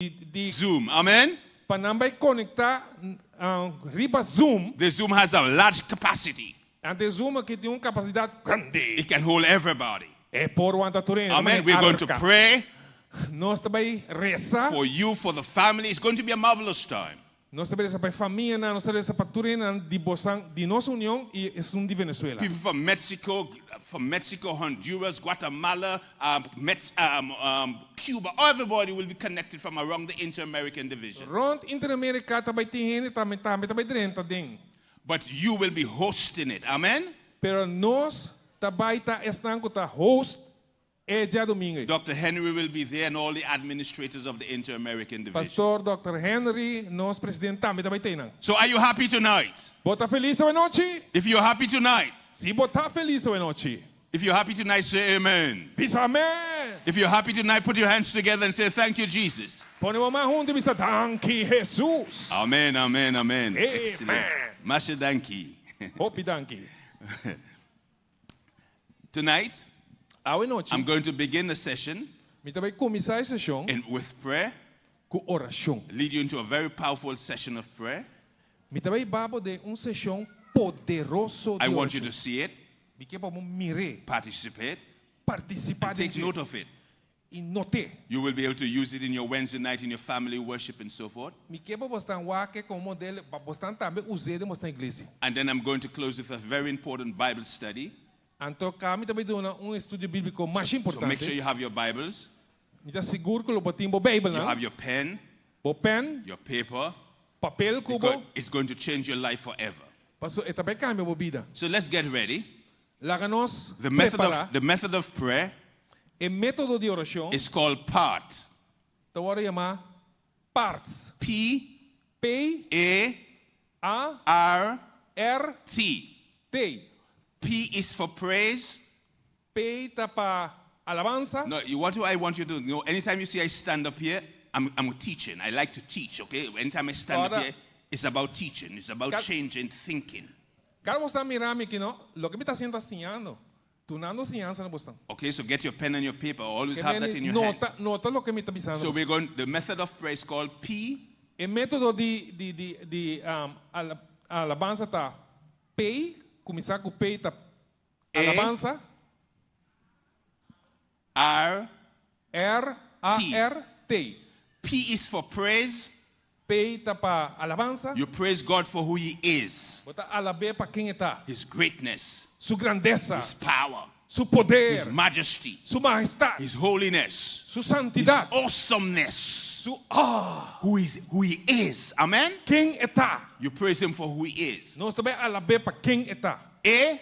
Di Zoom. Amen. Pa nan bai konektá riba Zoom. The Zoom has a large capacity. Anto Zoom aki tin un kapasidat grandi. It can hold everybody. E por wanta tur hende. Amen. We're going to pray. Nos ta bai resa. For you, for the family. It's going to be a marvelous time. Nos ta bai resa pa e famianan, nos ta resa pa tur hendenan di bosan, di nos union i esun di Venezuela. People from Mexico, from Mexico, Honduras, Guatemala, Cuba, everybody will be connected from around the Inter-American Division. Rond Inter-America ta bai tin hende tambe tambe ta bai drenta den. But you will be hosting it. Amen? Pero nos ta bai ta esnan ku ta host e djadumingu ei. Dòkter Henry will be there and all the administrators of the Inter-American Division. Pastor Dòkter Henry, nos president tambe ta bai ta einan. So are you happy tonight? Bo ta felis awenochi? If you're happy tonight. Si bo ta felis awenochi. If you're happy tonight, say amen. Bisa amen. If you're happy tonight, put your hands together and say thank you Jesus. Pone bo man huntu i bisa danki Jesus. Amen, amen, amen. Amen. Excellent. Masha danki. Hopi danki. Tonight, Awe nochi, I'm going to begin the session mi ta bai kuminsá e seshon in, with prayer, ku orashon. lead you into a very powerful session of prayer. Mi ta bai babo den un seshon poderoso di I want you to orashon. see it, Mi ke pa bo mir'é, participate, partisipá and den take dje note of it. i not'é. You will be able to use it in your Wednesday night, in your family worship, and so forth. Mi ke pa bosnan wak e komo modelo pa bosnan tambe us'é den bosnan iglesia. And then I'm going to close with a very important Bible study. Anto ka mi ta bai duna un estudio bíbliko masha So make sure importante. you have your Bibles, Mi ta sigur ku lo bo tin bo you have Beibelnan, your pen, bo pèn, your paper, papel ku because bo, it's going to change your life forever. pasobra e ta bai kambia bo bida. So let's get ready. Laga nos The method prepará. of, the method of prayer E método di orashon is called PART. ta wòrdu yamá PARTS. P P A A R R T. T. P is for praise. P ta pa alabansa. No, you, what do I want you to do? You know, anytime you see I stand up here, I'm teaching. I like to teach, okay? Anytime I stand up Ora- here, it's about teaching. It's about changing thinking. Kada bo sta mira mi aki no, loke mi ta haciendo ta siñando, dunando siñansa na bosnan. Okay, so get your pen and your paper. Always Ke have that meni in your hand. nota, nota loke mi ta bisando So bosnan. we're going, the method of prayer is called P. E metodo di, di, di, di um, ala, alabansa ta P, kuminsá ku P ta A. alabansa. R. R, A, T. R, T. P is for praise. P ta pa alabansa. You praise God for who He is. Bo ta alab'é pa ken e ta. His greatness. Su grandesa. His power. Su poder. His majesty. Su mahestat. His holiness. Su santidat. His awesomeness. Su ah. Who is who He is. Amen? Ken e ta. You praise Him for who He is. Nos ta bai alab'é pa ken e ta. A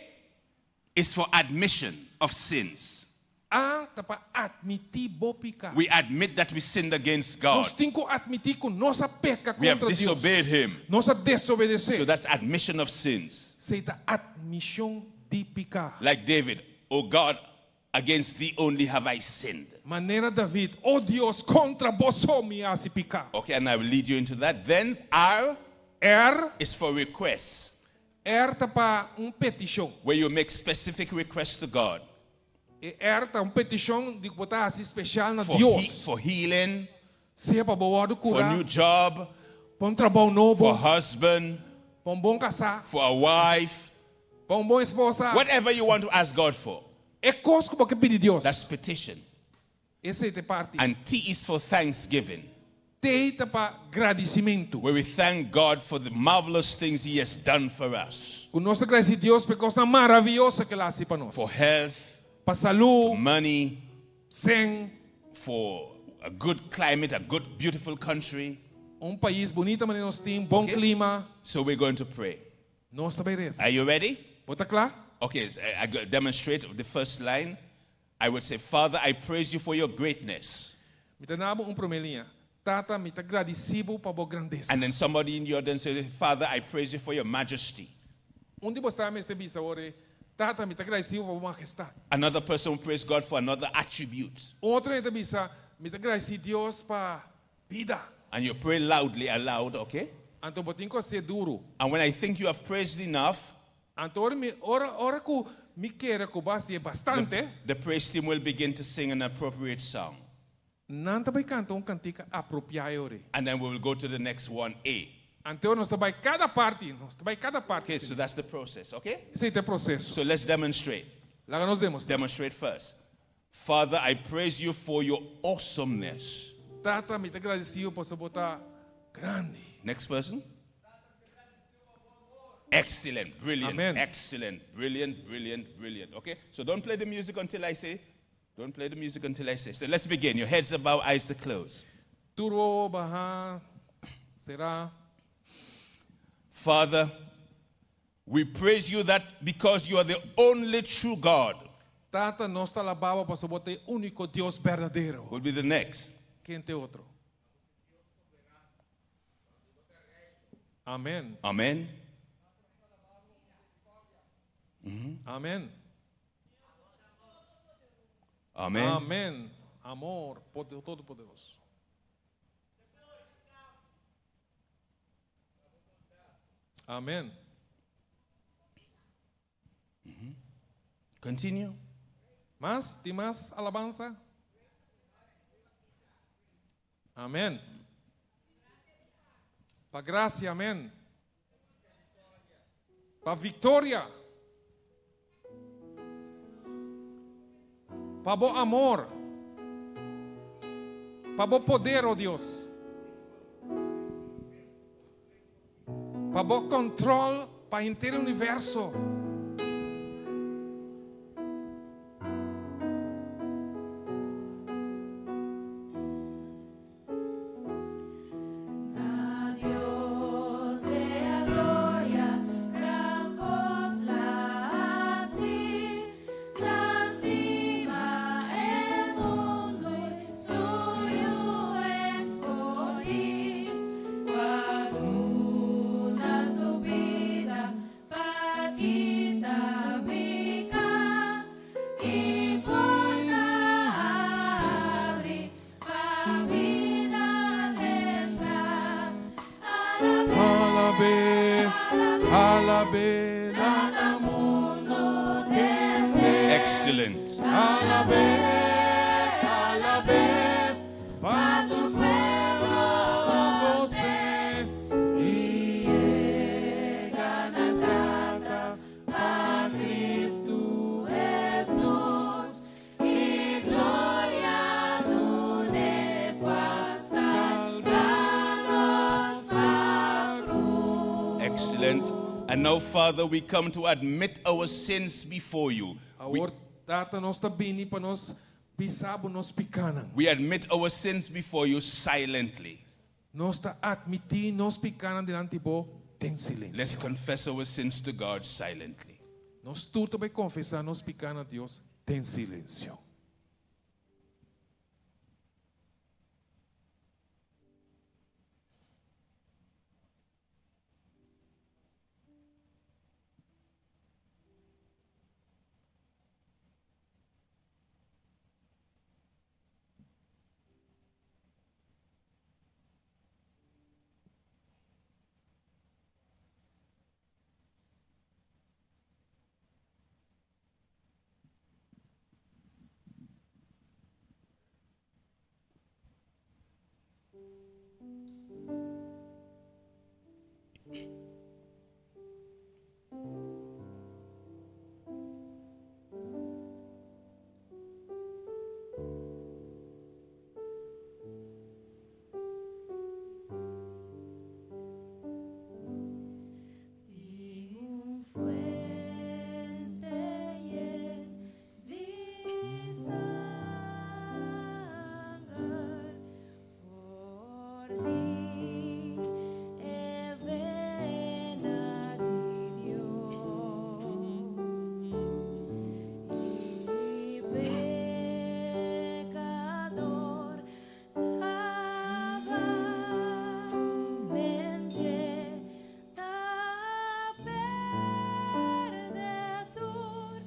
is for admission of sins. A ta pa atmití bo piká. We admit that we sinned against God. Nos tin ku atmití ku nos a peka We have kontra Dios. disobeyed Him. Nos a desobedesé. So that's admission of sins. Esei ta atmishon di piká. Like David, O God, against thee only have I sinned. Manera David, O Dios, kontra bo so mi a hasi piká. Okay, and I will lead you into that. Then R R is for requests. R ta pa un petishon. Where you make specific requests to God. E R ta un petishon di ku bo ta hasi speshal na For Dios. he, for healing. Sea pa bo wòrdu For kurá. new job. Pa un trabou nobo. For husband. Pa un bon kasá. For a wife. Pa un bon esposa. Whatever you want to ask God for. E kos ku bo ke pidi Dios. That's petition. Esei ta e parti. And T is for thanksgiving. T ta pa gradisimentu. Where we thank God for the marvelous things He has done for us. Ku nos ta gradisí Dios pa e kosnan maravioso ku El a hasi pa nos. For health, Pa salú, for money, sen, for a good climate, a good, beautiful country. Un pais bunita manera nos tin, bon Okay. klima. So we're going to pray. Nos ta bai resa. Are you ready? Bo ta kla? Okay, so I demonstrate the first line. I would say, Father, I praise you for your greatness. Mi ta nabo un promé liña. Tata, mi ta gradisí bo pa bo grandesa. And then somebody in the audience says, Father, I praise you for your majesty. Un di bo ta mester bisa awor e, Tata, mi ta gradisí bo pa bo mahestat. Another person will praise God for another attribute. Un otro hende ta bisa, Mi ta gradisí Dios pa bida. And you pray loudly, aloud, okay? Anto bo tin ku hasié duru. And when I think you have praised enough, Anto ora mi, ora, ora ku mi kere ku bo a hasié bastante, the praise team will begin to sing an appropriate song. Nan ta bai kanta un kantika apropiá e ora ei. And then we will go to the next one, A. Anto nos ta bai kada parti, nos ta bai kada parti. Okay, so that's the process, okay? Esei ta e proseso. So let's demonstrate. Laga nos demostrá. Demonstrate first. Father, I praise you for your awesomeness. Tata, mi ta gradisí bo pasobra bo ta grandi. Next person. Excellent, brilliant, Amen. excellent, brilliant, brilliant, brilliant. Okay, so don't play the music until I say. Don't play the music until I say. So let's begin. Your heads are bowed, eyes are closed. Tur wowo bahá, será. Father, we praise you that because you are the only true God. Tata, nos ta alabá bo pasobra bo ta e úniko Dios berdadero. Will be the next. Ken ta e otro? Amen. Amen. Amen. Amen. Amen. Amor, poder todopoderoso. Amen. Continue. Mas, tin mas alabansa? Amen. Pa gracia, amen. Pa victoria. Pa bo amor. Pa bo poder, oh Dios. Pa bo control pa henter e universo. A Dios sea gloria, gran cos la haci, lastima e mundo y su Yu escogi, cua duna su bida pa kita pica y porta habri pa bida drenta. Alab'é, alab'é, laga mundu tende. Excellent. Alab'é, alab'é, pa tur pueblo gos'é. I yega na Tata pa Cristo Jesús y gloria dun'é cua salba nos pa cruz. Excellent. And now, Father, we come to admit our sins before you. We, Awor, Tata, nos ta bini pa nos bisa bo nos pikánan. we admit our sins before you silently. Nos ta atmití nos pikánan dilanti bo den Let's silensio. confess our sins to God silently. Nos tur ta bai konfesá nos piká na Dios den silensio. Tin un fuente yen di sanger for di e vena di Dios i pecador laba den dje ta perde tur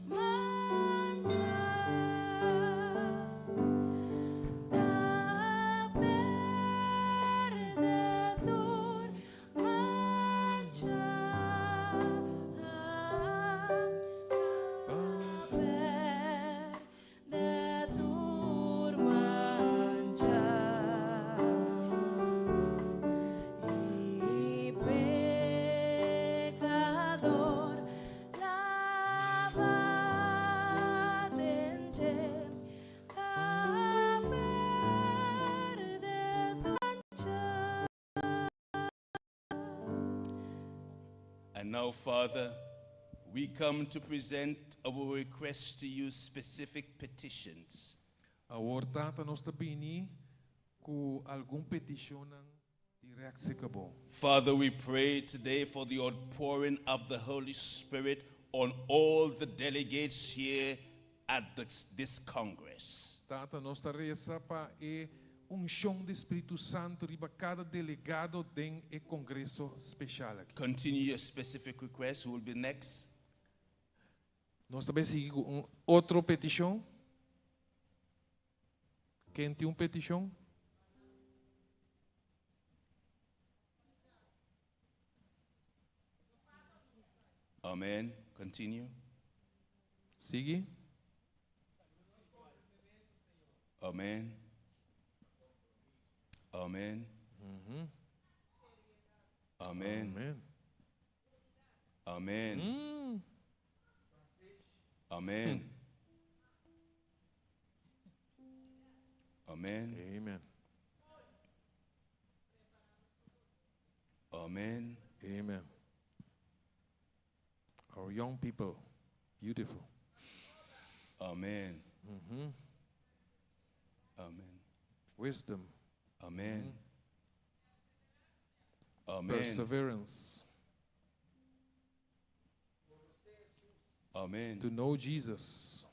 mancha. Ta And now, Father, we come to present our request to you, specific petitions. Awor Tata nos ta bini ku algun petishon dirèkt serka bo. Father, we pray today for the outpouring of the Holy Spirit on all the delegates here at this Congress. Tata, nos ta resa pa e unshon di Spiritu Santu riba kada delegado den e kongreso spesial aki. Continue your specific request. Who will be next? Nos ta bai sigui ku un otro petishon. Ken tin un petishon? Amen. Continue. Sigui. Amen. Amen. Amen. Amen. Amen. Amen. Amen. Amen. Amen. Amen. Our young people, beautiful. Amen. Amen. Wisdom, Amen. Amen. Perseverance, Amen. To know Jesus.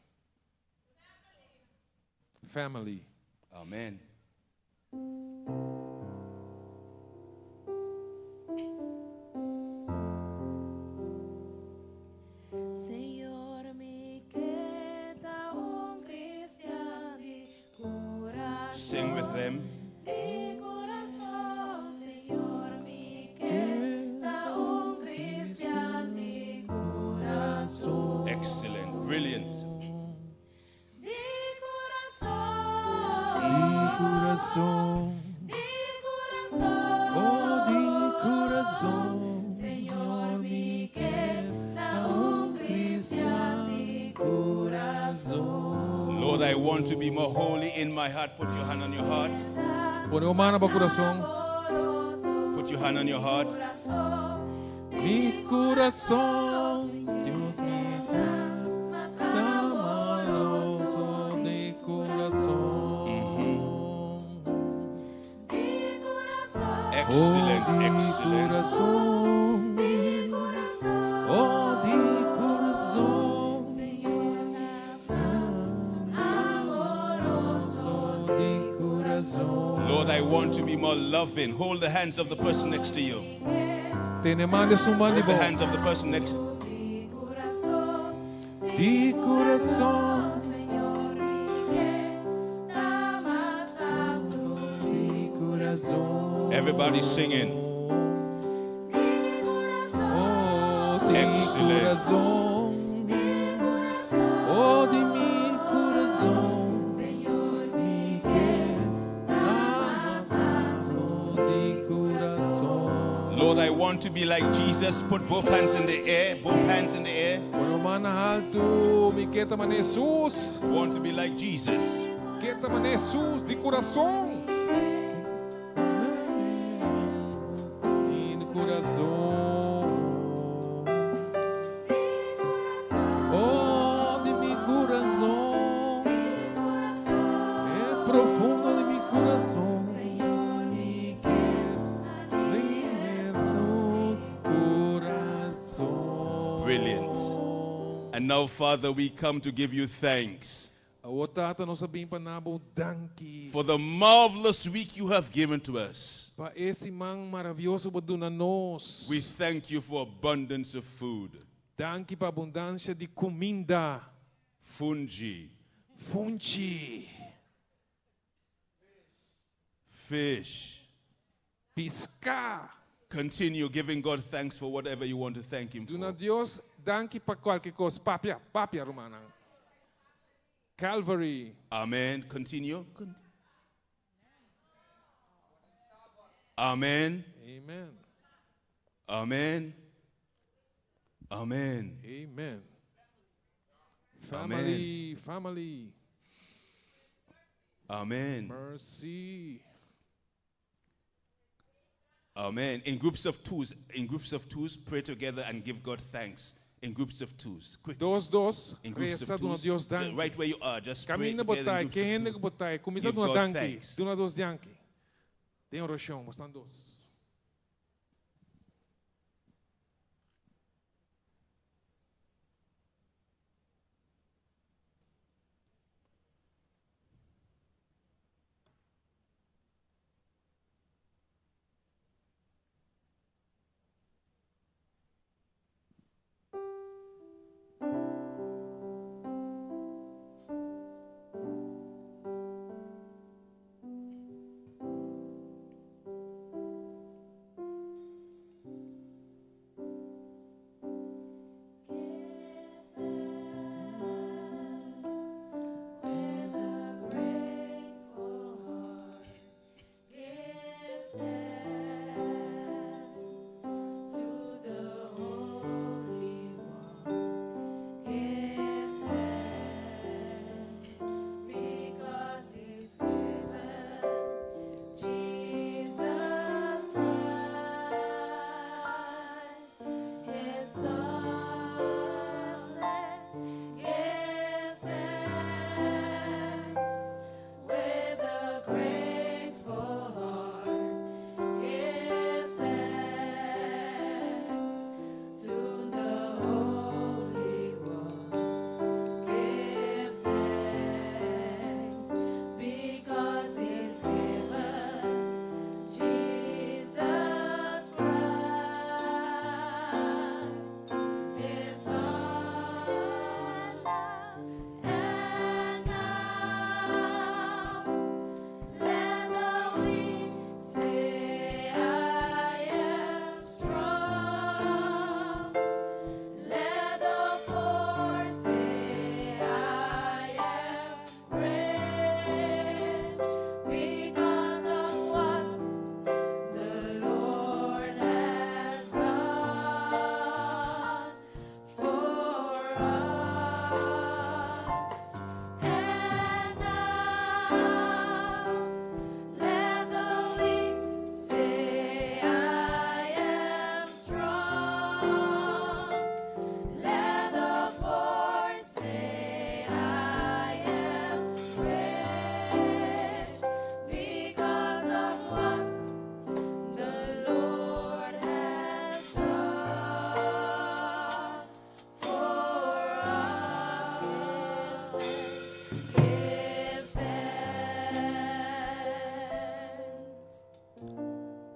Family. Amen. Señor, mi ke ta un kristian di kurason. Sing with them. Di kurason, Señor, mi ke ta un kristian di kurason. Excellent. Brilliant. Di kurason. Di kurason, Di kurason. Oh, di kurason. Señor, mi ke ta un kristian di kurason. Lord, I want to be more holy in my heart. Put your hand on your heart. Pone un man na kurason. Put your hand on your heart. Mi kurason, Dios mi amoroso di kurason. Excellent, Oh, di excellent. kurason. Oh, di kurason. Amoroso di kurason. Lord, I want to be more loving. Hold the hands of the person next to you. Tene man di esun banda The bo. hands of the person next. Di kurason. Di kurason. Everybody singing. Oh, di Excellent. kurason. Oh, di mi kurason. Mi ke di kurason. Lord, I want to be like Jesus. Put both hands in the air. Both hands in the air. Pone man haltu, mi ke ta manera Jesus. Want to be like Jesus. Ke ta manera Jesus di kurason. Di kurason. Oh, di mi kurason. E profundo di mi kurason. Mi ke Jesus kurason. Brilliant. And now, Father, we come to give you thanks Awor Tata, nos a bin pa duna bo danki. for the marvelous week you have given to us. Pa e siman maravioso ku bo a duna nos. We thank you for abundance of food, Danki pa abundansia di kuminda. Funchi, Funchi. fish. Piská. Continue giving God thanks for whatever you want to thank Him Duna for. Dios, danki pa kualke kos. Papia, papia, ruman. Calvary. Amen. Continue. Amen. Amen. Amen. Amen. Amen. Family, family. Amen. Mercy. Amen. Amen. In groups of twos, in groups of twos, pray together and give God thanks. In groups of twos. Quick. Dos, dos, In groups resa of duna twos. Dios danki. Right where you are, just pray Kaminda together in bo ta, groups ke of hende twos. ku bo ta, kuminsá Give duna God danki, thanks. duna Dios danki. Den orashon, bosnan dos.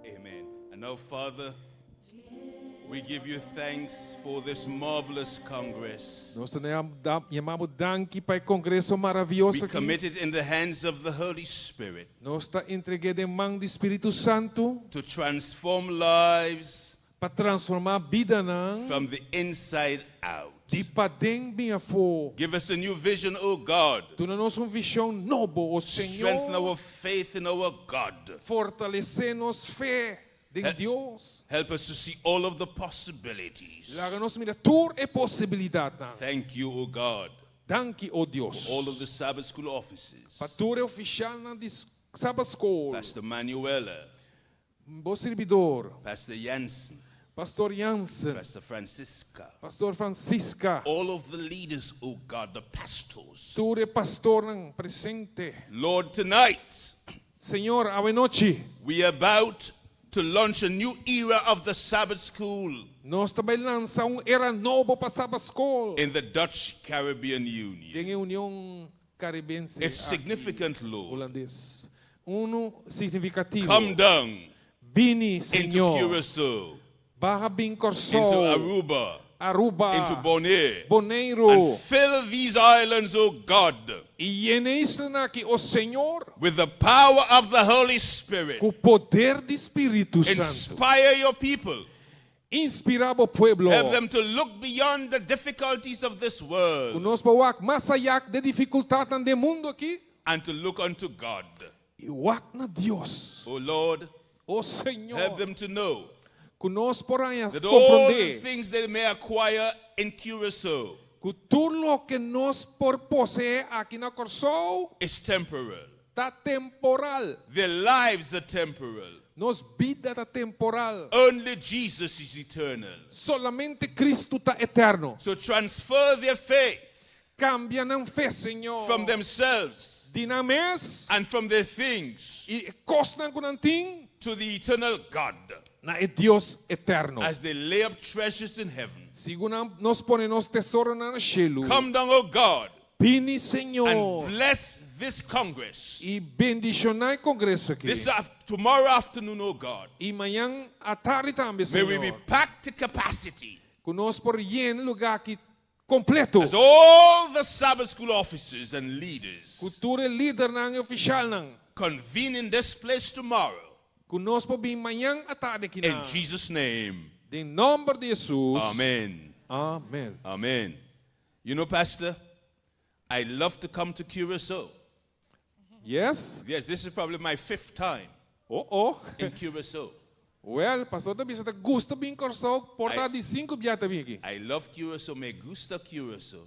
Amen. And now, Father, we give you thanks for this marvelous Congress. Nos ta yama bo danki pa e kongreso maravioso We aki. commit it in the hands of the Holy Spirit Nos ta entreg'é den man di Spiritu Santu to transform lives pa transformá bidanan from the inside out. di paden bin afó. Give us a new vision, O God. Duna nos un vishon nobo, o Strengthen Señor. our faith in our God. Fortalesé nos fe den Dios. Help us to see all of the possibilities. Laga nos mira tur e posibilidatnan. Thank you, O God, Danki, o Dios. for all of the Sabbath School offices. Pa tur e ofisialnan di Sabbath School. Pastor Manuela, Bo sirbidó, Pastor Jansen, Pastor Jansen, Pastor Francisca, Pastor Francisca, all of the leaders, O God, the pastors. tur e pastornan presente. Lord, tonight Señor, awe nochi, we are about to launch a new era of the Sabbath School nos ta bai lansa un era nobo pa Sabbath School. in the Dutch Caribbean Union. Den Union Karibense It's aki, significant, Lord. hulandes. Uno signifikativo. Come down Bini, into Señor. Curacao, Baha bin into Kòrsou, Aruba, Aruba, into Bonaire, Boneiru. and fill these islands, O God, I yena e islanan aki, o Señor, with the power of the Holy Spirit. ku poder di Spiritu Santu. Inspire your people. Inspirá bo pueblo. Help them to look beyond the difficulties of this world Ku nos por wak mas ayá di difikultatnan di mundu aki. and to look unto God. I wak na Dios. O Lord, O help Señor, them to know ku nos por haña that all the komprondé things they may acquire in Curacao ku tur loke nos por poseé aki na Kòrsou is temporal. Ta temporal. Their lives are temporal. Nos bida ta temporal. Only Jesus is eternal. Solamente Kristu ta eterno. So transfer their faith Kambia nan fe, Señor. from themselves Di nan mes and from their things i kosnan ku nan tin to the eternal God na e Dios eterno. as they lay up treasures in heaven. Segun nos pone nos tesoronan na shelu. Come down, O God, Bini, and Señor. bless this Congress. I bendishoná e kongreso aki. Tomorrow afternoon, O God, I mañan atardi tambe, may we be Señor. packed to capacity Ku nos por yena e lugá aki kompleto. as all the Sabbath school officers and leaders Ku tur e lidernan i ofisialnan. convene in this place tomorrow. Ku nos por bin mañan atardi aki. In Jesus' name, Den nòmber di Hesus. amen. Amèn. Amen. You know, Pastor, I love to come to Curacao. Yes? Yes, this is probably my fifth time Oh. in Curacao. Well, pastor ta bisa e ta gusta bin Kòrsou, por ta I- di sinku biaha ta bin aki. I love Curacao. Me gusta Curacao.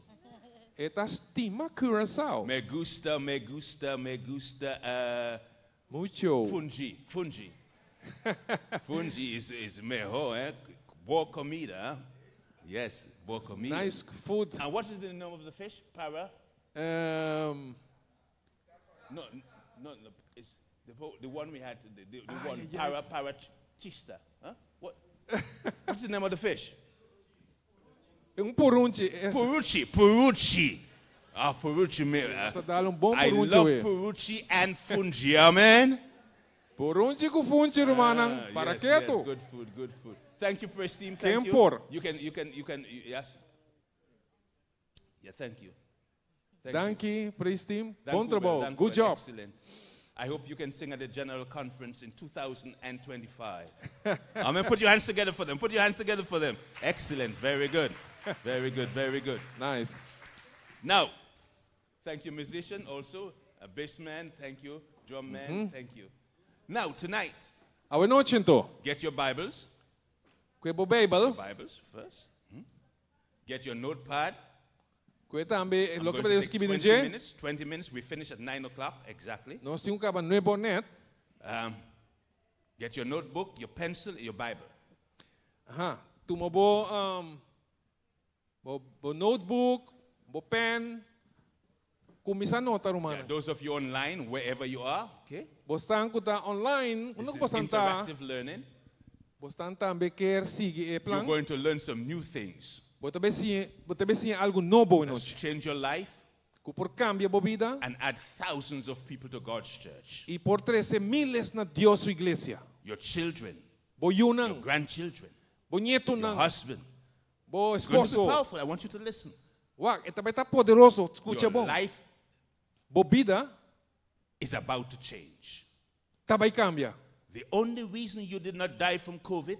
E ta stima Curaçao. Me gusta, me gusta, me gusta. Mucho. Funchi, funchi. Funchi is mehor, eh? Bon comida, eh? Yes, bon comida. Nice food. And what is the name of the fish? Para? No, it's the one we had, the one, para chista. Huh? What? What's the name of the fish? Un purunchi. Puruchi, puruchi. Ah, puruchi. Me, Nos a dal un bon I purunchi. love We. puruchi and funchi, amen. Purunchi ku funchi, rumannan. Ah, Para yes, ketu? Yes, good food, good food. Thank you, praise team. Thank you. Ken por? You can, yes. Yeah, thank you. Thank you. Danki, praise team. Thank Bon you, well, trabou. thank Good you, job. Excellent. I hope you can sing at the General Conference in 2025. Amen. Put your hands together for them. Put your hands together for them. Excellent. Very good. Very good. Very good. Nice. Now, thank you, musician, also. A bass man, thank you. Drum man, thank you. Now, tonight, Awe nochi anto. get your Bibles. Kue bo Beibel. Bibles first. Get your notepad. Kue tambe I'm loke going pa to take skirbi 20 dje. minutes. 20 minutes. We finish at 9 o'clock exactly. Nos tin ku kaba 9 nèt. Get your notebook, your pencil, your Bible. Aha. Tuma bo bo notebook, bo pen. Kuminsá nota, Yeah, rumannan. those of you online, wherever you are, okay? Bosnan ku ta online, This unda is ku bosnan ta, interactive learning. bosnan tambe ke sigui e You're plan. going to learn some new things. Bo ta bai siña, bo ta bai siña algu nobo That's anochi. change your life Ku por kambia bo bida and add thousands of people to God's church. i por trese míles na Dios su iglesia. Your children, Bo your yunan, grandchildren, bo your nietunan, husband. bo It's going to be esposo. powerful. I want you to listen. Wak, e ta bai ta poderoso, skucha Your bon. life Bo bida is about to change. ta bai kambia. The only reason you did not die from COVID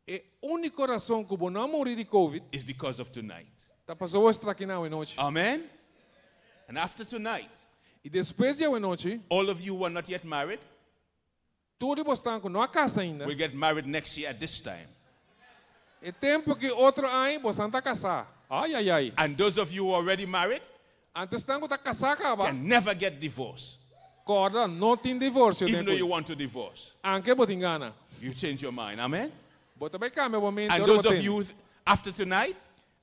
E úniko rason ku bo no a muri di COVID is because of tonight. ta pasobra bo ta aki awe nochi. Amen. And after tonight, I despues di awe nochi, all of you who are not yet married tur boso ku no a kasa ainda. will get married next year at this time. E tempu aki otro aña boso ta kasá. Ai, ai, ai. And those of you who are already married Anto esnan ku ta kasá kaba. can never get divorced, Kòrda, no tin divorsio. even though you want to divorce. Aunke bo tin gana. You change your mind. Amen. Bo ta bai kambia bo mente. And those of you, after tonight,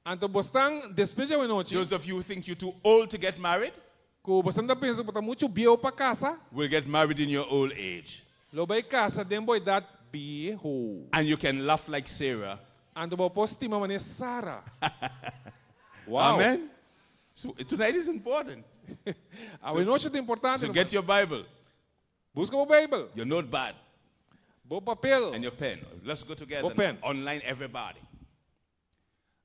Anto bosnan despues di awe nochi, those of you who think you're too old to get married, ku bosnan ta pensa ku bo ta muchu bieu pa kasa, will get married in your old age. lo bai kasa den bo edat bieu. And you can laugh like Sarah. Anto bo por stima manera Sara. Wow. Amen. So tonight is important. Awe nochi ta importante. So get your Bible, Buska bo Beibel, your notepad, bo papel. and your pen. Let's go together. Bo pen. Online, everybody.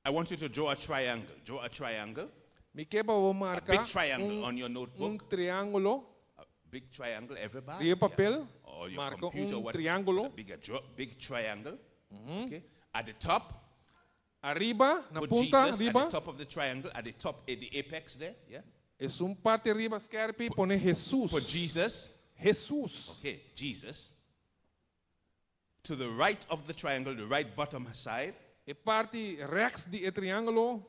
I want you to draw a triangle. Draw a triangle. Mi ke pa bo marka Big triangle un, on your notebook. un triángulo. A big triangle, everybody. Riba papel, Or your marka computer, un what- triángulo. A bigger, big triangle. Okay. At the top, Ariba, na put punta, Jesus at ariba. the top of the triangle, at the top, at the apex there. Yeah. Esun parti ariba skèrpi, pone Jesus. Put Jesus. Jesus. Okay, Jesus. To the right of the triangle, the right bottom side, E parti rechts di e triángulo,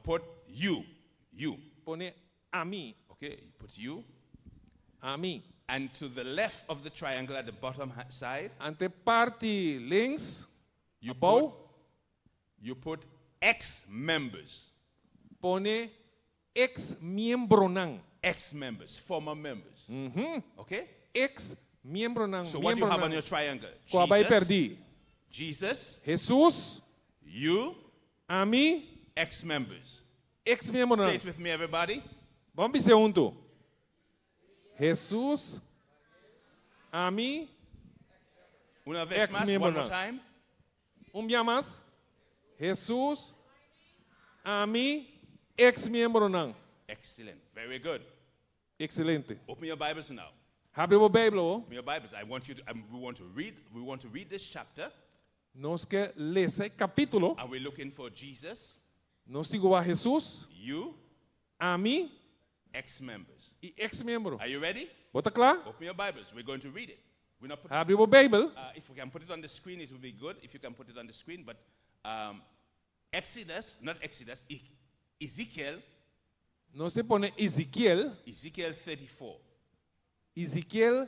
put you. You. pone ami. Okay, you put you. Ami. And to the left of the triangle at the bottom side, Anto parti links, you abou, put, you put ex-members. Pone ex-miembronan. Ex-members, former members. Okay? Ex-miembronan. So what do you have on your triangle? Ku a bai Jesus, pèrdí. Jesus, Jesus, you, ami, ex-members. Ex-miembronan. Say it with me, everybody. Ban bis'é huntu. Jesus, ami, Una vez más, ex-miembro one more nan. time. Un bia mas. Jesus, ami, ex-miembronan. Excellent. Very good. Ekselente. Open your Bibles now. Habri bo Beibel. Oh. Open your Bibles. I want you to, we want to read, we want to read this chapter. Nos ke lesa e kapítulo. And we're looking for Jesus, Nos ta wak Jesus, you, ami ex-members. i ex-miembro. Are you ready? Bo ta kla? Open your Bibles. We're going to read it. We're not put, Habri bo Beibel. If we can put it on the screen, it will be good. If you can put it on the screen, but Exodus, not Exodus, Ezekiel. Nos ta pone Ezekiel. Ezekiel 34. Ezekiel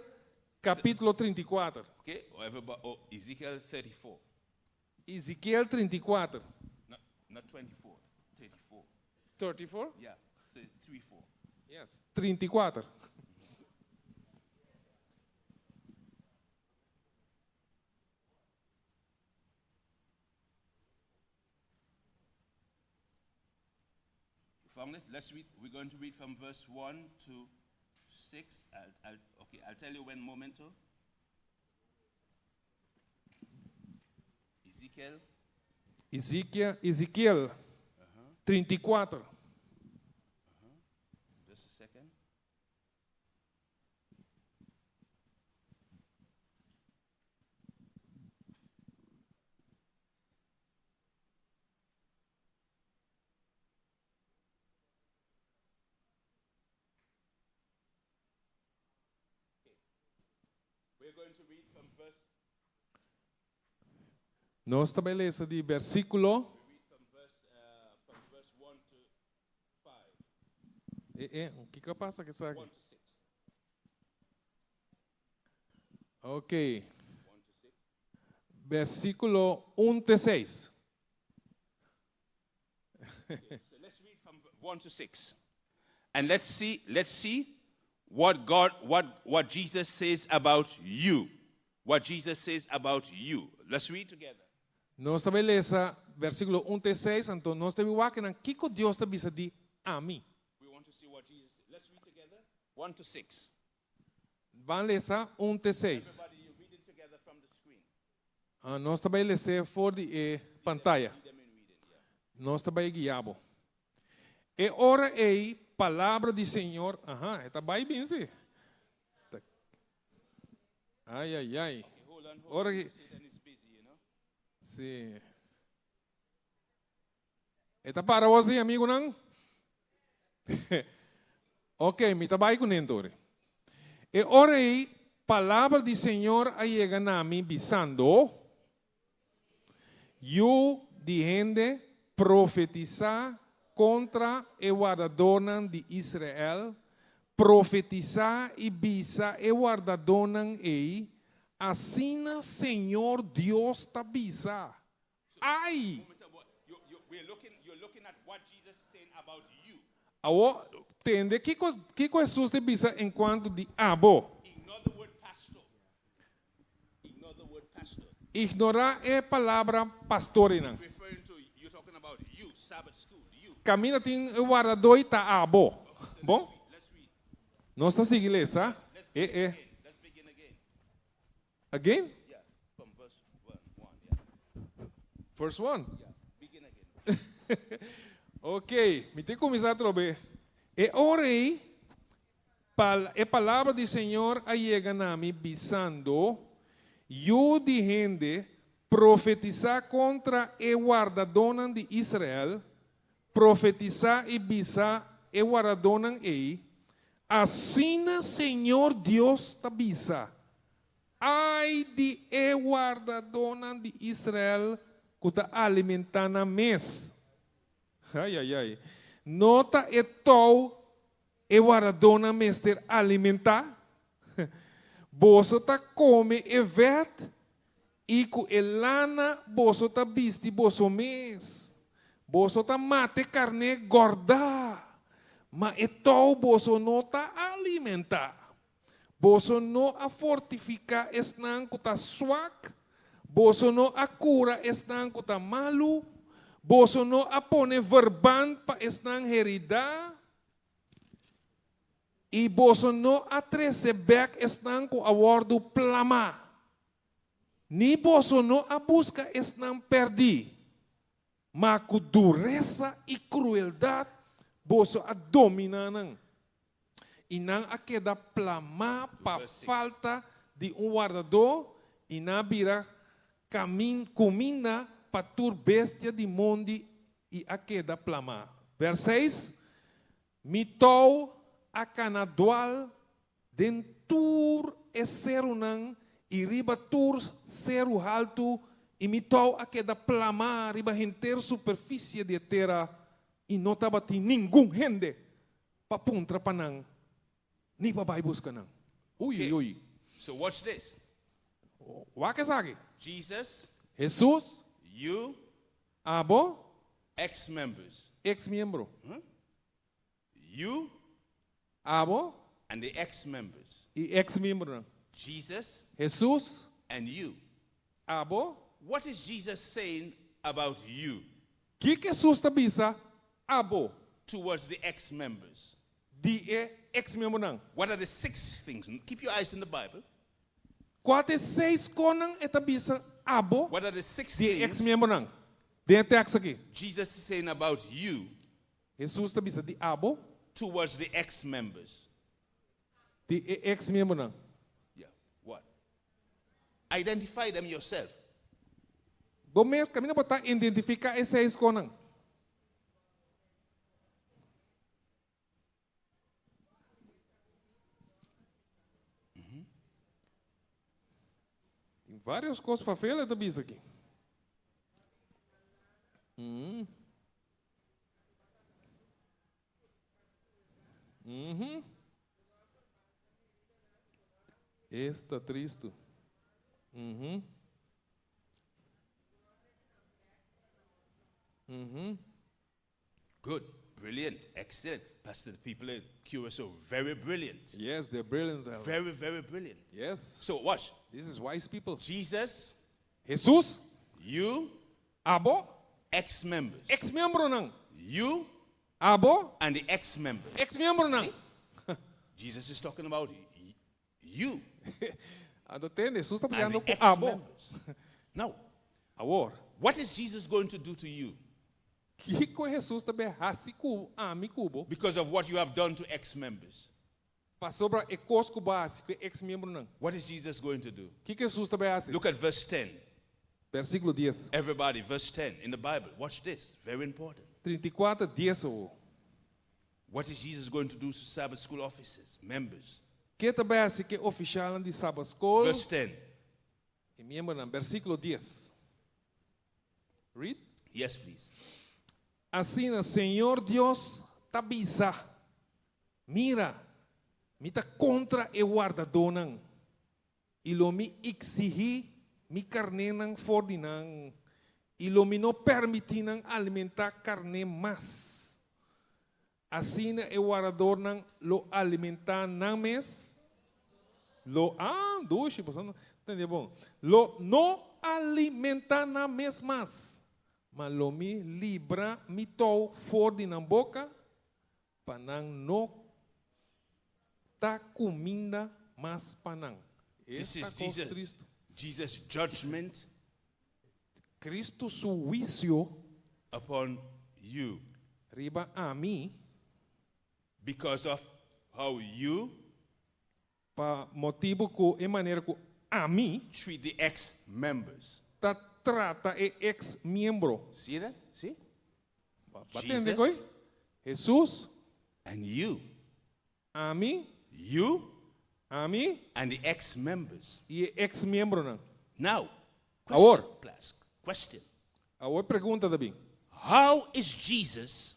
kapítulo 34. Okay, or everybody, oh, Ezekiel 34. Ezekiel 34. Not 24, 34. 34? Yeah, 3, 4. Yes, 34. You found it? Let's read. We're going to read from verse 1 to 6. I'll tell you when momento. Ezekiel. Ezekiel, Ezekiel 34. Just a second. We're going to read from verse Nos ta bai lesa di versíkulo. We read from verse 1 to 5. Kiko a pasa ku esaki? 1 to 6. Ok. 1 to 6. Versíkulo 1 te 6. Okay, so let's read from 1 to 6. And let's see what God, what Jesus says about you. What Jesus says about you. Let's read together. Nos ta bai lesa versíkulo 1 te 6, anto nos ta bai wak kiko Dios ta bisa di ami. We want to see what Jesus says. Let's read together. 1 to 6. Ban lesa 1 te 6. Everybody, you read it together from the screen. Nos ta bai lesa for di e pantaya. Lead them in reading, yeah. Nos ta bai guia bo. E ora ei palabra di Señor, aha, ta bai bon si. Ai, ai, ai. Okay, hold on, hold Ora on. ku Satan is busy, you know. Si. E ta para bo, amigunan? Ok, mi ta bai kuné. E ora ei palabra di Señor a yega na mi bisando, Yu di hende, profetisá kontra e wardadónan di Israel, profetisá i bisa e wardadónan ei, asina Señor Dios ta bisa. Ai! You're looking at what Jesus is saying about you. Awo, tende kiko Jesus ta bisa enkuanto di abo. Ignore the word pastor. Ignore the word pastor. Ignorá e palabra pastornan. Referring to, you're talking about you, Sabbath school, you. Kaminda tin wardadó ta abo. Bon? Let's read. Nos ta sigui lesa. Let's Eh, begin eh. again. Let's begin again. Again? Yeah, from verse 1, one, yeah. First one. Yeah, begin again. Ok, mi ta kuminsá atrobe. E ora ei, e palabra di Señor a yega na mi bisando, yu di hende, profetisá kontra e wardadónan di Israel, profetisá i bisa e wardadónan ei, asina Señor Dios ta bisa. Ai di e wardadónan di Israel, ku ta alimentá nan mes. Ai, ai, ai. No ta e tou e wardadónan mester alimentá. Boso ta kome e vèt i ku e lana boso ta bisti boso mes. Boso ta mata e karné gòrdá, ma e tou boso no ta alimentá. Boso no a fortifiká esnan ku ta swak, boso no a kura esnan ku ta malu, boso no a pone verband pa esnan heridá, i boso no a trese bèk esnan ku a wòrdu plamá, ni boso no a buska esnan pèrdí, ma ku duresa i krueldat boso a dominá nan, i nan a keda plamá pa falta di un wardadó, i nan a bira kuminda pa tur bestia di mondi i a keda plamá. Vèrs seis, Mi tou a kana dual den tur e serunan i riba tur seru haltu, i mi tou a keda plamá riba henter superfisie di e tera, i no tabatin ningun hende pa puntra pa nan ni pa bai buska nan. Ui, ui, ui. So watch this. Wak esaki. Jesus, Hesus, you, abo, ex-members. Ex-miembro. You Abo and the ex-members. I ex-miembronan. Jesus Hesus and you. Abo. What is Jesus saying about you? Kiko Hesus ta bisa abo? Towards the ex-members. Di e ex-miembronan. What are the six things? Keep your eyes in the Bible. Kua ta e seis konan e ta bisa abo What are the six di e things ex-miembronan den e tekst aki? Jesus is saying about you Hesus ta bisa di abo towards the ex-members? Di e ex-miembronan. Yeah, what? Identify them yourself. Bo mes kaminda bo ta identifiká e seis konan. Tin varios kos fafel e ta bisa aki. Esta tristu. Good, brilliant, excellent. Pastor, the people in Curacao, very brilliant. Yes, they're brilliant. Very, very brilliant. Yes. So watch. This is wise people. Jesus, Jesus, you, abo, ex-members. Ex-miembronan. You, Abo, and the ex-members. Ex-miembronan. Jesus is talking about you. Anto tende, Jesus ta And papiando the ku abo. ex-members. Now, Awor, what is Jesus going to do to you? Kiko Jesus ta bai hasi ku ami ku bo? Because of what you have done to ex-members. Pasobra e kos ku bo a hasi ku e ex-miembronan. What is Jesus going to do? Kiko Jesus ta bai hasi? Look at verse 10. Versíkulo dies. Everybody, verse 10 in the Bible. Watch this. Very important. 34, dies awor. What is Jesus going to do to Sabbath school officers, members? Ke ta bai hasi ku e ofishalnan di Sabbath school? Verse 10. E miembronan. Versíkulo dies. Read. Yes, please. Asina Señor Dios ta bisa, Mira, mi ta kontra e wardadónan, i lo mi eksigí mi karnénan for di nan, i lo mi no permití nan alimentá karné mas. Asina e wardadornan lo alimentá nan mes, lo, ah, dushi, boso no tende bon, lo no alimentá nan mes mas, ma lo mi libra mi tou for di nan boka, pa nan no ta kuminda mas pa nan. This Esta is kos Jesus, tristu. Jesus' judgment Cristo su huisio upon you. Riba ami. Because of how you Pa motibu ku e manera ku ami. Treat the ex-members. Ta trata e ex-miembro. See that? See? Ba tende koi? Jesus. And you. Ami. You. Ami. And the ex-members. I e ex-miembronan. Now, Awor. question, class, question. Awor pregunta ta bin. How is Jesus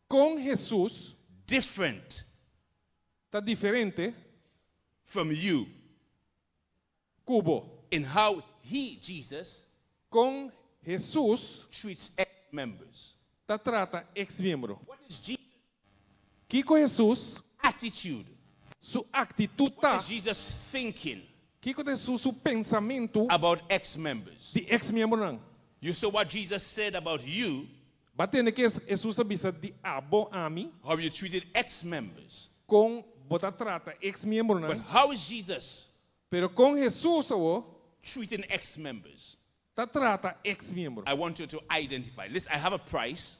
Kon Jesus different ta diferente from you? Ku bo. In how he, Jesus, Kon Hesus treats ex-members. Ta trata ex-miembro. What is Jesus' Kiko Hesus attitude? Su aktitut What ta? is Jesus thinking Kiko ta Hesus su pensamentu about ex-members? di ex-miembronan? You saw what Jesus said about you, Bo a tende kiko Hesus a bisa di abo ami, how you treated ex-members. kon bo ta trata ex-miembronan. But how is Jesus Pero kon Hesus awo treating ex-members? Ta trata ex-miembro? I want you to identify. Listen, I have a prize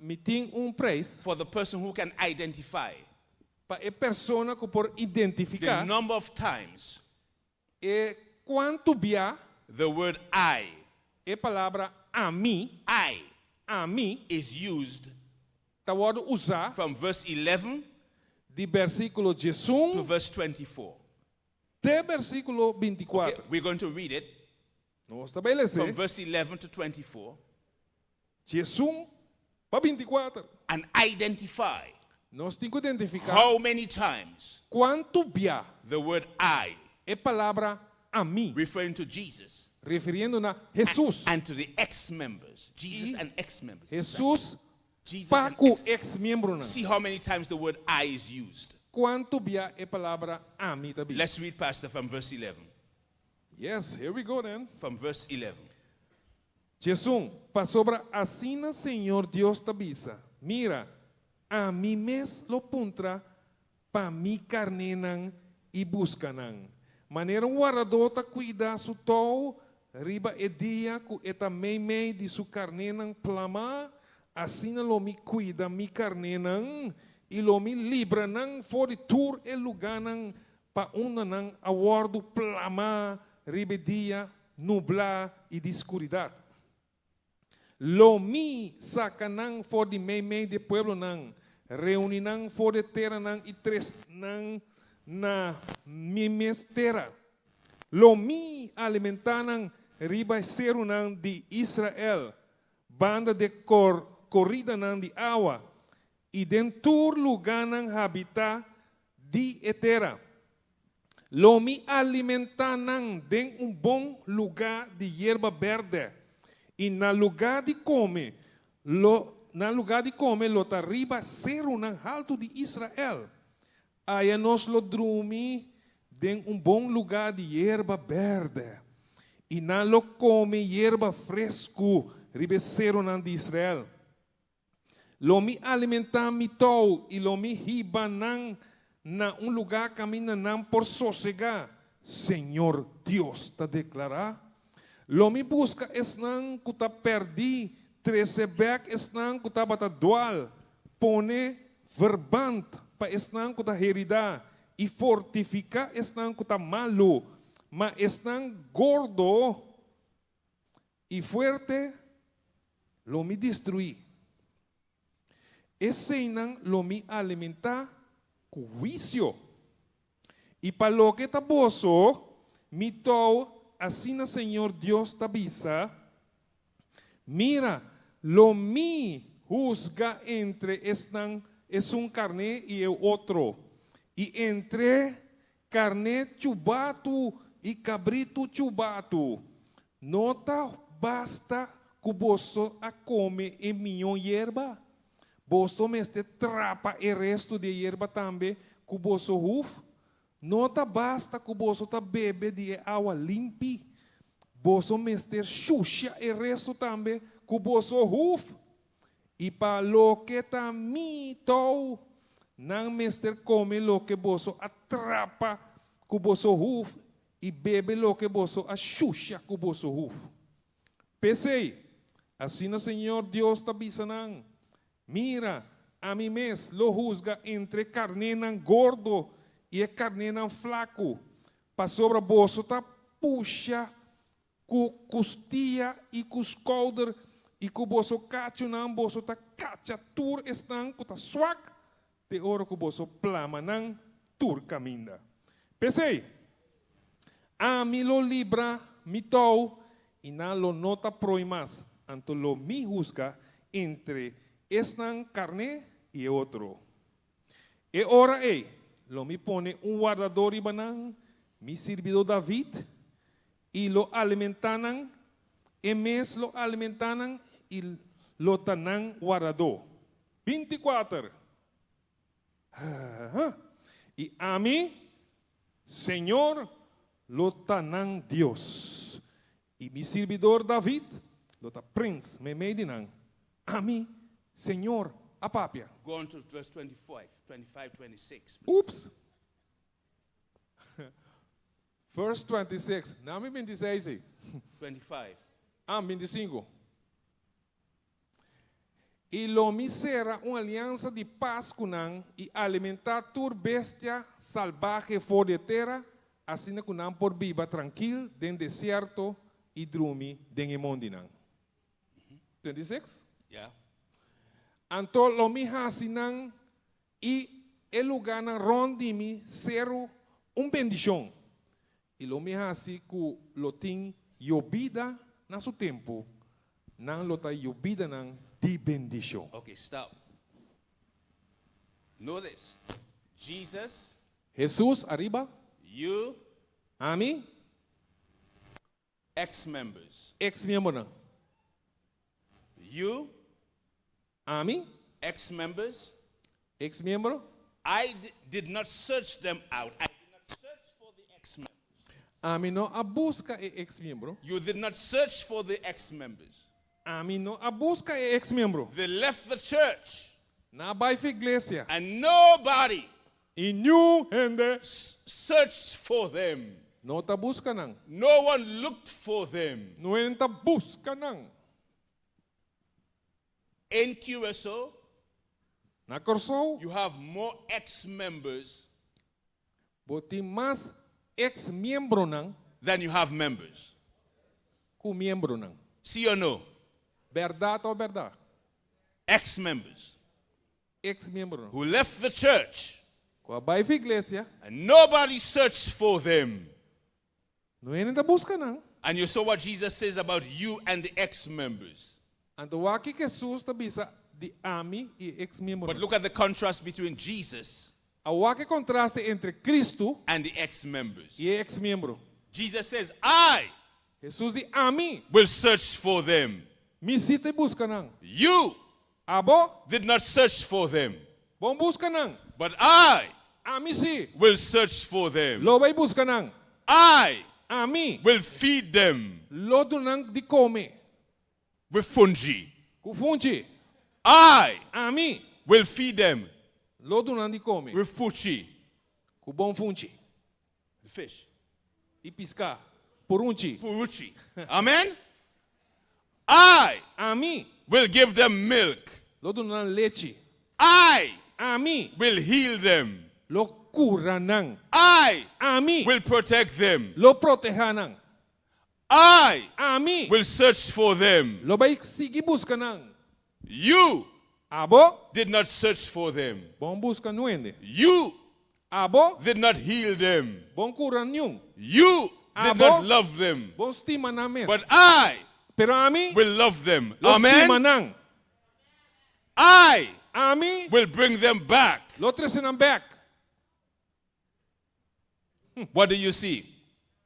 Mi tin un preis for the person who can identify pa e persona ku por the identifiká number of times e kuantu bia the word I, e palabra ami, I, ami is used ta wòrdu usá from verse 11 di versíkulo to 11 verse 24. te versíkulo Okay, 24. we're going to read it Nos ta bai from lesa verse 11 to 24 11 pa 24. and identify Nos tin ku identifiká how many times kuantu bia the word I, e palabra ami, referring to Jesus refiriendo na Hesus. and to the ex-members, Jesus and ex-members. Hesus Jesus pa and ku ex- ex-miembronan. See how many times the word I is used. Kuantu bia e palabra ami ta bin? Let's read, Pastor, from verse 11. Yes, here we go then. From verse 11. 11, pasobra asina Señor Dios ta bisa: Mira, ami mes lo puntra pa mi karnénan i buska nan. Manera un wardadó ta kuida su tou riba e dia ku e ta meimei di su karnénan plamá, asina lo mi kuida mi karnénan i lo mi libra nan for di tur e lugánan pa unda nan a wòrdu plamá riba e dia nublá i di skuridat. Lo mi saka nan for di meimei di e pueblonan, reuní nan for di e teranan i trese nan na mi mes tera. Lo mi alimentá nan riba e serunan di Israel, banda di e koridanan di awa i den tur lugánan habitá di e tera. Lo mi alimentá nan den un bon lugá di yerba bèrdè, i na lugá di kome lo nan lugá di kome lo ta riba serunan haltu di Israel. Aya nos lo drumi den un bon lugá di yerba bèrdè, i nan lo kome yerba fresku riba e serunan di Israel. Lo mi alimentá mi tou i lo mi hiba nan na un lugá kaminda nan por sosegá, Señor Dios ta deklará. Lo mi buska esnan ku ta pèrdí, trese bèk esnan ku tabata dual, pone verbant pa esnan ku ta heridá i fortifiká esnan ku ta malu, ma esnan gordo i fuerte lo mi destruí. Eseinan lo mi alimentá ku huisio. I pa loke ta boso, mi tou, asina Señor Dios ta bisa, Mira, lo mi husga entre esnan, esun karné i e otro, i entre karné chubatu i kabritu chubatu. No ta basta ku boso a kome e mihó yerba? Boso mester trapa e restu di e yerba tambe ku boso huf? No ta basta ku boso ta bebe di e awa limpi? Boso mester shusha e restu tambe ku boso huf? I pa loke ta mi tou, nan mester kome loke boso a trapa ku boso huf i bebe loke boso a shusha ku boso huf. P'esei, asina Señor Dios ta bisa nan, Mira, ami mes lo husga entre e karnénan gordo i e karnénan flaku, pasobra boso ta pusha ku kustia i ku skouder i ku boso kachunan boso ta kacha tur esnan ku ta swak te ora ku boso plama nan tur kaminda. P'esei, ami lo libra mi tou i nan lo no ta proi mas, anto lo mi husga entre esnan karné i e otro. E ora ei, lo mi pone un wardadó riba nan. Mi sirbidó David, i lo alimentá nan, e mes lo alimentá nan i lo ta nan wardadó. 24. I ami, Señor, lo ta nan Dios, i mi sirbidor David lo ta prins meimei di nan. Ami, Señor, a papia. Go on to verse 25, 25, 26. Please. Oops. Verse 26. Nami 26 ei. 25. Ah, 25. I lo mi sera un aliansa di pas ku nan i alimentá tur bestia salbahe for di e tera, asina ku nan por biba trankil den desierto i drumi den e mondinan. 26. Yeah. Anto lo mi hasi nan i e lugánan rònt di mi seru un bendishon, i lo mi hasi ku lo tin yobida na su tempu, nan lo ta yobidanan di bendishon. Okay, stop. Notice, Jesus, Hesus, ariba. You, Ami, ex members. Ex miembronan. You, Ami, ex members. Ex miembro. I did not search them out. I did not search for the ex members. Ami no a buska e ex miembro. You did not search for the ex members. Ami no a buska e ex miembro. They left the church Nan a bai for iglesia. And nobody I niun hende searched for them. No ta buska nan. No one looked for them. Niun hende ta buska nan. In Curacao, Na Kòrsou, you have more ex members bo tin mas ex miembronan than you have members. ku miembronan. Sí or no? Bèrdat òf bèrdat? Ex members Ex miembronan who left the church ku a bai for iglesia and nobody searched for them. Niun hende ta buska nan. And you saw what Jesus says about you and the ex members. Anto wak kiko Hesus ta bisa di ami i ex miembronan. But look at the contrast between Jesus A wak e kontraste entre Kristu and the ex members. i e ex miembro. Jesus says, I Hesus di ami will search for them. Mi si ta buska nan. You Abo did not search for them. Bo n' buska nan. But I Ami si will search for them. Lo bai buska nan. I Ami will feed them lo duna nan di kome. With fungi. Ku funchi. I Ami will feed them lo duna nan di kome. With puchi. Ku bon funchi. The fish. I piská. Purunchi. Puruchi. Amen? I Ami will give them milk. Lo duna nan lechi. I Ami will heal them. Lo kura nan. I Ami will protect them. Lo protehá nan. I Ami will search for them. Lo bai sigui buska nan. You Abo did not search for them. Bo n' buska niun hende. You Abo did not heal them. Bo n' kura niun. You did Abo not love them. Bo n' stima nan mes. But I Pero ami will love them. Lo Amen. stima nan. I Ami will bring them back. Lo trese nan bèk. What do you see?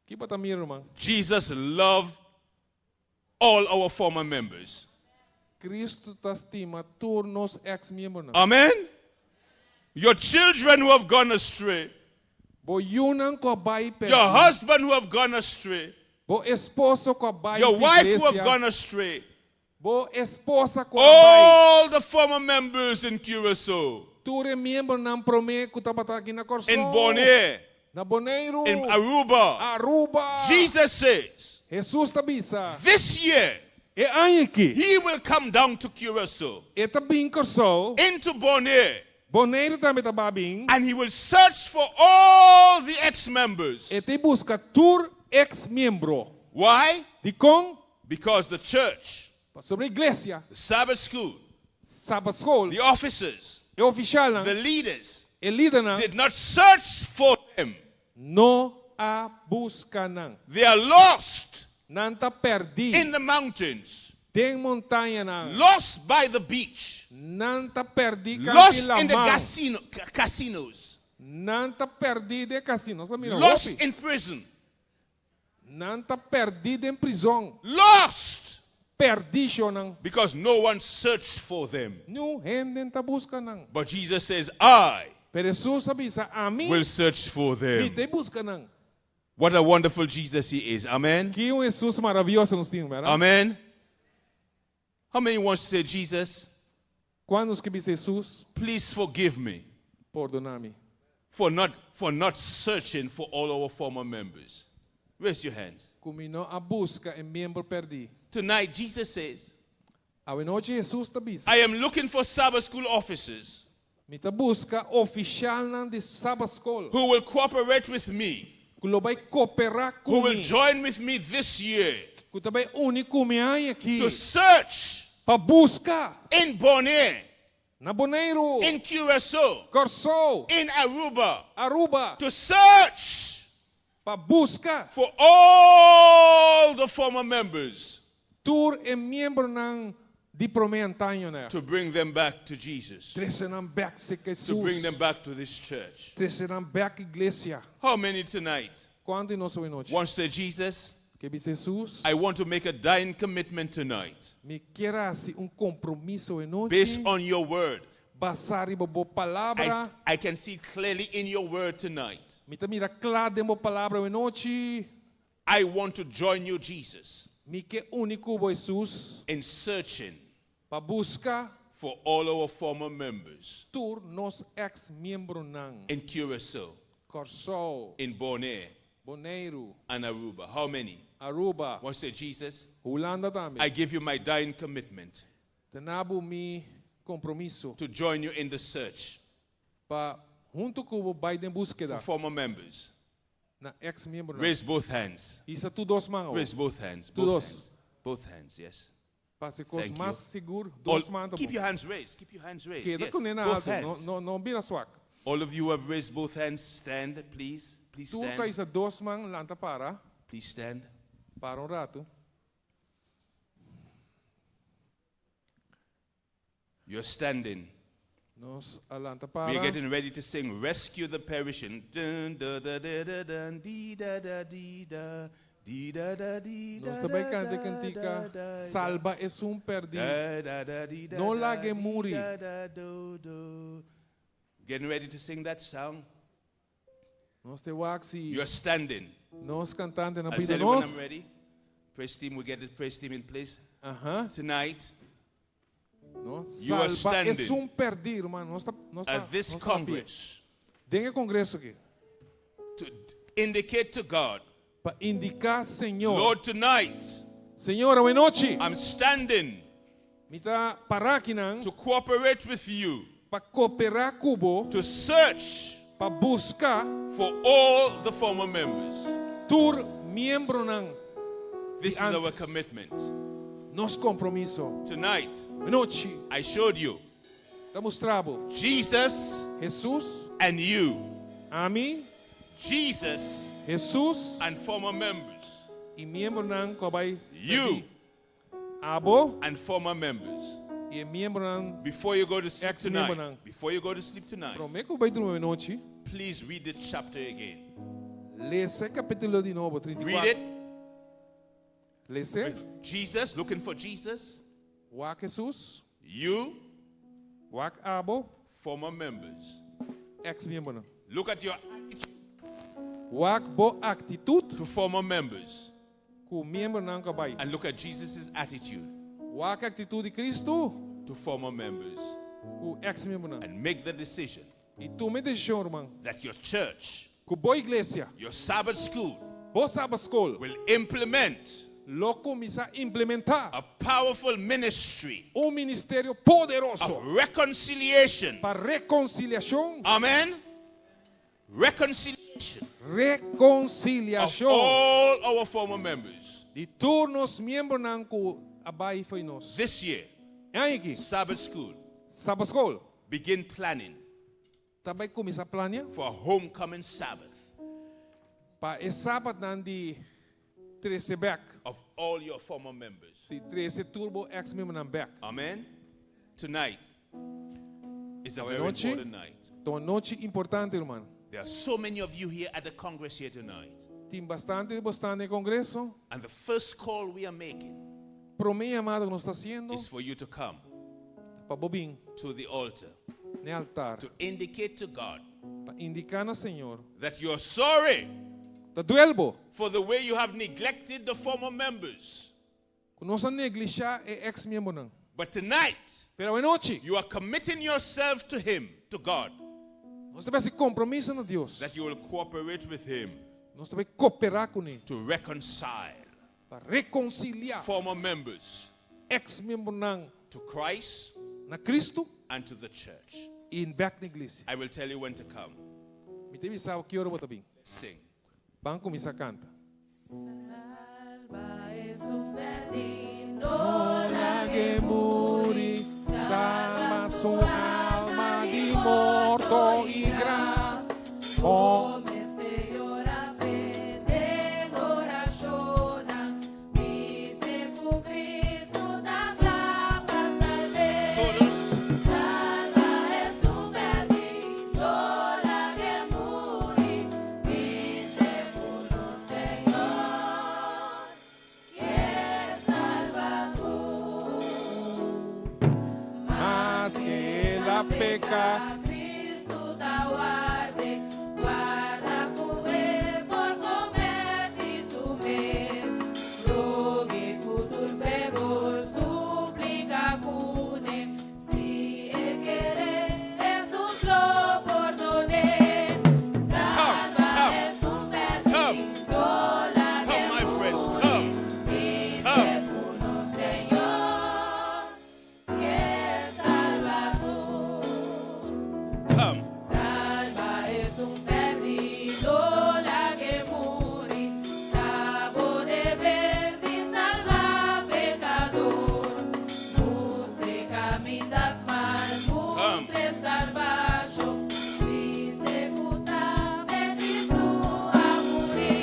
Ki bo ta mira, ruman? Jesus loved all our former members. Kristu ta stima tur nos ex miembronan. Amen. Your children who have gone astray, Bo yunan ku a bai pèrdí. your husband who have gone astray, Bo esposo ku a bai your wife who have iglesia. gone astray, Bo esposa ku a bai. all the former members in Curacao, Tur e miembronan promé ku tabata aki na Kòrsou. in Bonaire, Na Boneiru. in Aruba. Aruba. Jesus says, Hesus ta bisa. this year, E aña aki. he will come down to Curacao, E ta bin Kòrsou. into Bonaire, Boneiru tambe ta bin. and he will search for all the ex-members. E ta buska tur ex miembro. Why? Dikon? Because the church, Pasobra iglesia, the Sabbath school, Sabbat school, the officers, e ofisialnan, the leaders e lidernan, did not search for them. No a buska nan. They are lost Nan ta pèrdí. in the mountains, Den montañanan. lost by the beach, Nan ta pèrdí lost kant'i in the laman. casino, casinos. Nan ta pèrdí den kasino. Nos a mira Lost hopi. in prison. Nan ta pèrdí den prizòn. Lost Pèrdí, shonnan. because no one searched for them. Niun hende n' ta buska nan. But Jesus says, I Pero Hesus a bisa, Ami will search for mi them. ta buska nan. What a wonderful Jesus he is. Amen. Ki un Hesus maravioso nos tin, bèrdat? Amen. How many wants to say, Jesus, Kuantu ke bisa Hesus, please forgive me pordoná mi. for not searching for all our former members? Raise your hands. Ku mi no a buska e miembro pèrdí. Tonight, Jesus says, Awe nochi Hesus ta bisa. I am looking for Sabbath school officers Mi ta buska ofisialnan di Sabbath School. who will cooperate with me, Ku lo bai kooperá who will ku mi. join with me this year Ku ta bai uni ku mi aña aki. to search Pa buska. in Bonaire, Na Boneiru. in Curacao, Kòrsou. in Aruba, Aruba. to search Pa buska. for all the former members Tur e miembronan di promé antaño ne. to bring them back to Jesus, Trese nan bèk serka to bring Hesus. them back to this church. Trese nan bèk iglesia. How many tonight Kuantu di nos awe nochi? wants to say, Jesus, Ke bisa Hesus? I want to make a dying commitment tonight Mi ke hasi un kompromiso awe nochi. based on your word. Basá riba bo palabra. I can see clearly in your word tonight. Mi ta mira kla den bo palabra awe nochi. I want to join you, Jesus, Mi ke uni ku bo Hesus in searching pa buska for all our former members tur nos ex-miembronan. in Curacao, Kòrsou, in Bonaire, Boneiru, and Aruba. How many? Aruba, Want to say, Jesus, Hulanda tambe. I give you my dying commitment Ta duna bo mi kompromiso to join you in the search pa huntu ku bo bai den for búskeda former members. na ex-miembronan. Raise both hands. Hisa tur dos man. Raise both hands. Tur Both dos. hands. Both hands, yes. Pa hasi kos Thank you. mas sigur, dos man. Keep your hands raised. Keep your hands raised. Keda Yes. ku nan Both altu, no hands. no no bira swak. All of you who have raised both hands, stand, please. Please Tur ku stand. hisa dos man lanta para, Please stand. para un ratu. You're standing. Nos a lanta We are para. getting ready to sing Rescue the Perishing. Dun, da, da, da, da, dun, dee, da, da, dee, da, dee, da, da, dee, da, Nos ta bai da, kanta da, kantika da, da, Salba esun pèrdí. Da, da, da, dee, da, No da, lag'é dee, muri. da, da, do, do. Getting ready to sing that song. Nos ta wak si You're standing. nos kantantenan I'll pidi tell you when nos. I'm ready. Praise team, we get the praise team in place. Aham. Tonight, No? You are Salba standing. esun pèrdí, ruman. Nos ta nos ta at this nos ta na pia. Congress, Den e kongreso aki. to indicate to God, Pa indiká Señor. Lord, tonight Señor, awe nochi. I'm standing Mi ta pará akinan to cooperate with you, pa kooperá ku bo, to search pa buska for all the former members. tur miembronan. This is our antes. commitment. Nos kompromiso. Tonight, Anochi, I showed you ta mustra bo Jesus Hesus, and you. ami, Jesus Hesus and former members. i miembronan ku a bai You Abo and former members. i miembronan Before you go to sleep Ex-miembro tonight, nan. before you go to sleep tonight, Promé ku bai drumi anochi, please read the chapter again. Lesa e kapítulo di nobo, 34. Read it. Lesa. Jesus, looking for Jesus. Wak Hesus, You, wak abo, former members. ex-miembronan. Look at your attitude Wak bo aktitut to former members ku miembronan ku a bai. and look at Jesus' attitude Wak aktitut di Kristu to former members ku ex-miembronan. and make the decision I tuma e desishon, ruman, that your church, ku bo iglesia, your Sabbath school, bo Sabbath school, will implement lo kuminsá implementá a powerful ministry un ministerio of poderoso reconciliation. pa rekonsiliashon, Amen. Reconciliation of rekonsiliashon all our former members. di tur nos miembronan ku a bai fo'i nos. This year, Aki, Sabbath school, Sabbath school, begin planning ta bai kuminsá plania for a homecoming Sabbath pa e Sabbathnan di trese bèk. of all your former members. Si trese tur bo ex-miembronan bèk. Amen. Tonight, is a very Anochi. important night. Ta un anochi importante, ruman. There are so many of you here at the Congress here tonight. Tin bastante di boso na kongreso. And the first call we are making Promé yamada ku nos ta hasiendo is for you to come pa bo bin to the altar na altar to indicate to God pa indiká na Señor. that you're sorry Ta duel bo. for the way you have neglected the former members. Ku nos a neglishá e ex-miembronan. But tonight, Pero anochi, you are committing yourself to Him, to God, nos ta hasi kompromiso na Dios. that you will cooperate with Him Nos ta bai koperá kuné to reconcile pa rekonsiliá former members ex-miembronan to Christ na Kristu and to the church. i bèk na iglesia. I will tell you when to come. Mi ta bisa ki ora bo ta bin. Sing. Ban kuminsá kanta. Salba esun pèrdí, no Lag'é muri, salba su alma di morto i graf. Bo mester yora p'e den orashon, bis'é ku Kristu ta kla pa salb'é. Todos. Salba esun pèrdí, no lag'é muri, bis'é ku nos Señor ke salba tur. Maske el a peka. Kristu ta ward'é, warda ku e por kombertí su mes. Rog'é ku tur fervor, supliká kuné, si e kere, Hesus lo pordon'é. Salba Come, esun pèrdí, come. no lag'é Come, my friends, muri, come. bis'é Come. ku nos Señor ke salba tur. Come. Salba esun pèrdí, no lag'é muri, ta bo deber di salba pekadó. Mustr'é kaminda smal, mustr'é salbashon, bis'é ku ta pa Kristu a muri.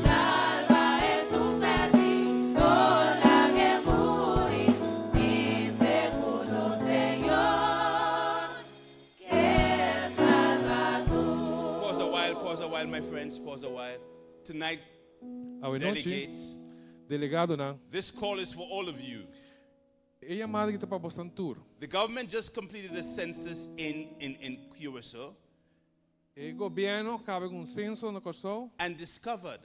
Salba esun pèrdí, no lag'é muri, bis'é ku nos Señor ke salba tur. Pause a while, pause a while, my friends, pause a while. Tonight, Anochi, delegates, delegadonan. this call is for all of you. E yamada aki ta pa boso tur. The government just completed a census in Curacao E gobièrnu a kaba ku un senso na Kòrsou and discovered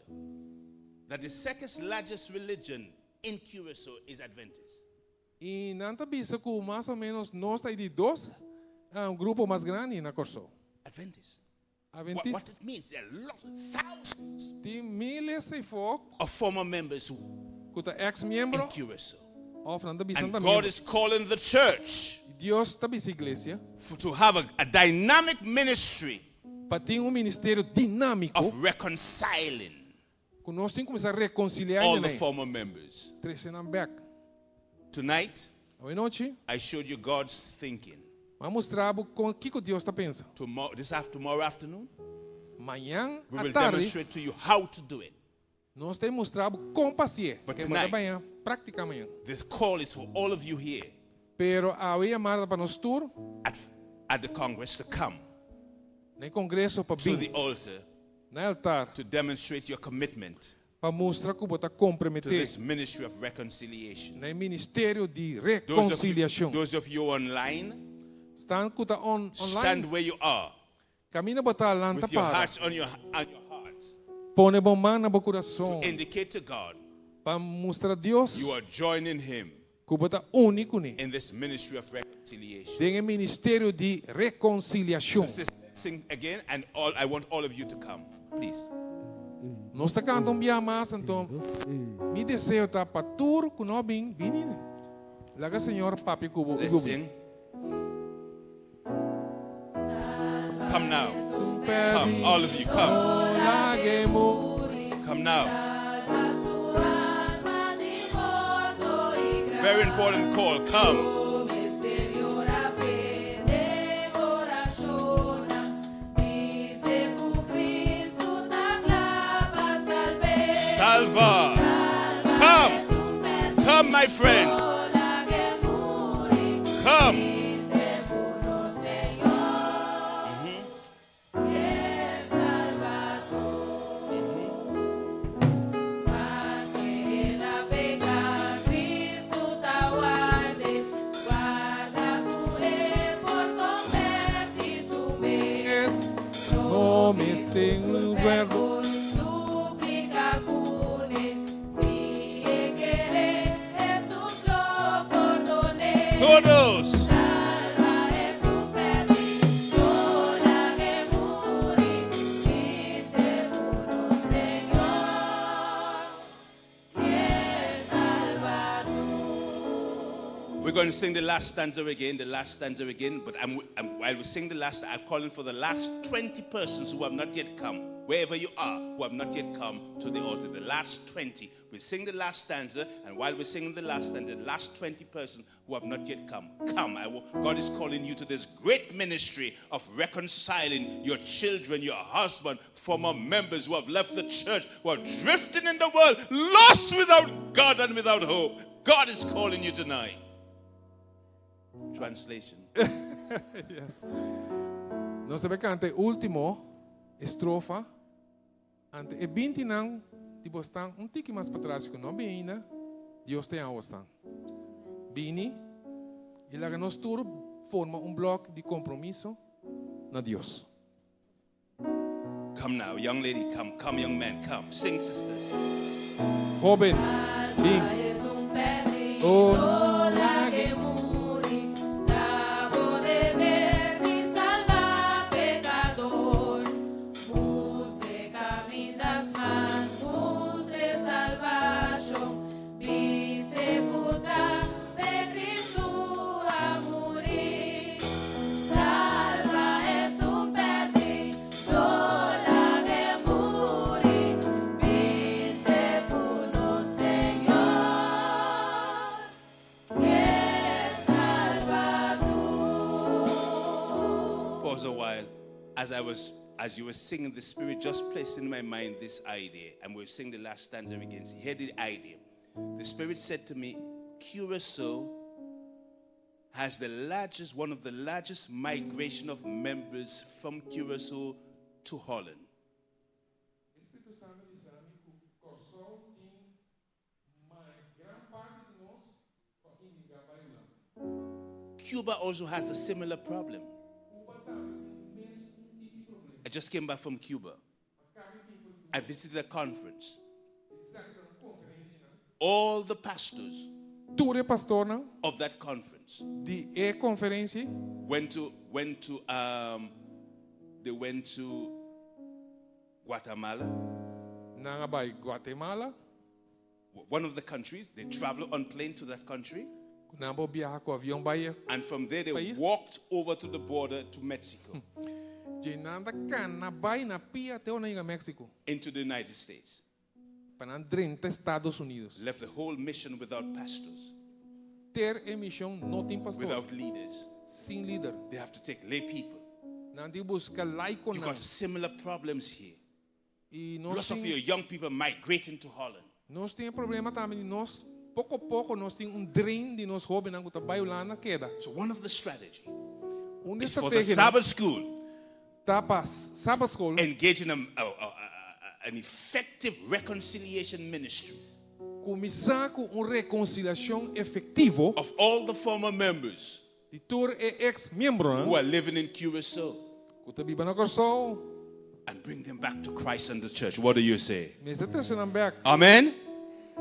that the second largest religion in Curacao is Adventist. I nan ta bisa ku mas o ménos nos ta di dos un grupo mas grandi na Kòrsou. Adventist. What, Adventista. what it means, there are lots, thousands Tin míles i fok of former members ku ta in ex-miembro Curacao. òf nan ta bisa And tambe. God is calling the church Dios ta bisa iglesia to have a dynamic ministry pa tin un ministerio dinámiko of reconciling ku nos tin ku kuminsá rekonsiliá all the né? former members. Trese nan bèk. Tonight, Anochi, I showed you God's thinking. m'a mustra bo kon kiko Dios ta pensa. Tomorrow, this after, tomorrow afternoon, Mañan we à will tardi, demonstrate to you how to do it. nos ta mustra bo kon pa hasié. But Ku tonight- mañan, práktika mañan. This call is for all of you here Pero awe e yamada pa nos tur, at the Congress to come na kongreso pa to the bin, altar na altar, to demonstrate your commitment pa mustra ku bo ta to komprometé this ministry of reconciliation. na ministerio di Those of you, rekonsiliashon. those of you online, Esnan ku ta on, stand online. where you are Kaminda bo ta lanta with your para. hearts on your heart Pone bo man na bo to kurason indicate to God pa mustra Dios you are joining Him ku bo ta uni kuné. in this ministry of reconciliation. Den e ministerio di rekonsiliashon. So, sister, sing again, and all I want all of you to come, please. Nos ta kanta un biaha mas, anto mi deseo ta pa tur ku no a bin, bini. Laga Señor papia ku bo. Let's sing. Come now. Come, all of you, come. Come now. Salba su alma di morto i graf. Very important call. Come. O mester yora p'e den orashon, bis'é ku Kristu ta kla pa salb'é. Salva. Come. Come, my friend. Come. Den un verbo. Suplica cune, si e kere, Jesus lo pordon'é. Todos. Salba esun pèrdí, no lag'é muri, bis'é ku nos Señor ke salba tur. We're going to sing the last stanza again, the last stanza again. But while we sing the last, I'm calling for the last 20 persons who have not yet come, wherever you are, who have not yet come to the altar. The last 20. We sing the last stanza, and while we're singing the last stanza, the last 20 persons who have not yet come, come. God is calling you to this great ministry of reconciling your children, your husband, former members who have left the church, who are drifting in the world, lost without God and without hope. God is calling you tonight. Translation. Yes. Nos ta bai kanta último estrofa. Anto e 20 nan, tipo ta un tiki mas patras ku no a bin ainda, Dios ta yama. Bini, i laga nos tur forma un bloke di kompromiso na Dios. Come now, young lady, come. Come, young man, come. Sing, sisters. Hóben, bin. Esun pèrdí, Oh. no lag'é muri, ta bo deber di salba pekadó. Mustr'é kaminda smal, mustr'é salbashon, bis'é ku ta pa Kristu a muri. Salba esun pèrdí, no lag'é muri, bis'é ku nos Señor ke salba tur. Pause a while. As you were singing, the Spirit just placed in my mind this idea, and we'll sing the last stanza again. Hear the idea. The Spirit said to me, Curacao has one of the largest migration of members from Curacao to Holland. Spiritu Santu a bisa mi ku Kòrsou tin gran parti di nos ku a imigrá pa Hulanda. Cuba also has a similar problem. Cuba tambe tin mesun tipo di problema. I just came back from Cuba. I visited a conference. All the pastors Tur e pastornan of that conference di e konferensia went to Guatemala, nan a bai Guatemala, one of the countries. They traveled on plane to that country, nan a biaha ku avion bai and from there they Pais. Walked over to the border to Mexico, Di nan a kana bai na pia te ora nan yega Mexico, into the United States. Pa nan drenta Estados Unidos. Left the whole mission without pastors, Henter e mishon no tin pastor, without leaders. Sin lider. They have to take lay people. Nan tin ku buska laiko You nan. Got similar problems here. I nos Lots of tin, your young people migrating to Holland. Nos tin problema tambe di nos, poko poko nos tin un drain di nos hóbennan ku ta bai Hulanda keda. So one of the strategy Un is for the estrategia Sabbath school ta pa Sabbath school engage in an effective reconciliation ministry kuminsá ku un rekonsiliashon efektivo of all the former members di tur e ex miembro who are living in Curacao ku ta biba na Kòrsou, and bring them back to Christ and the church. What do you say? Mester trese nan bèk. Amen?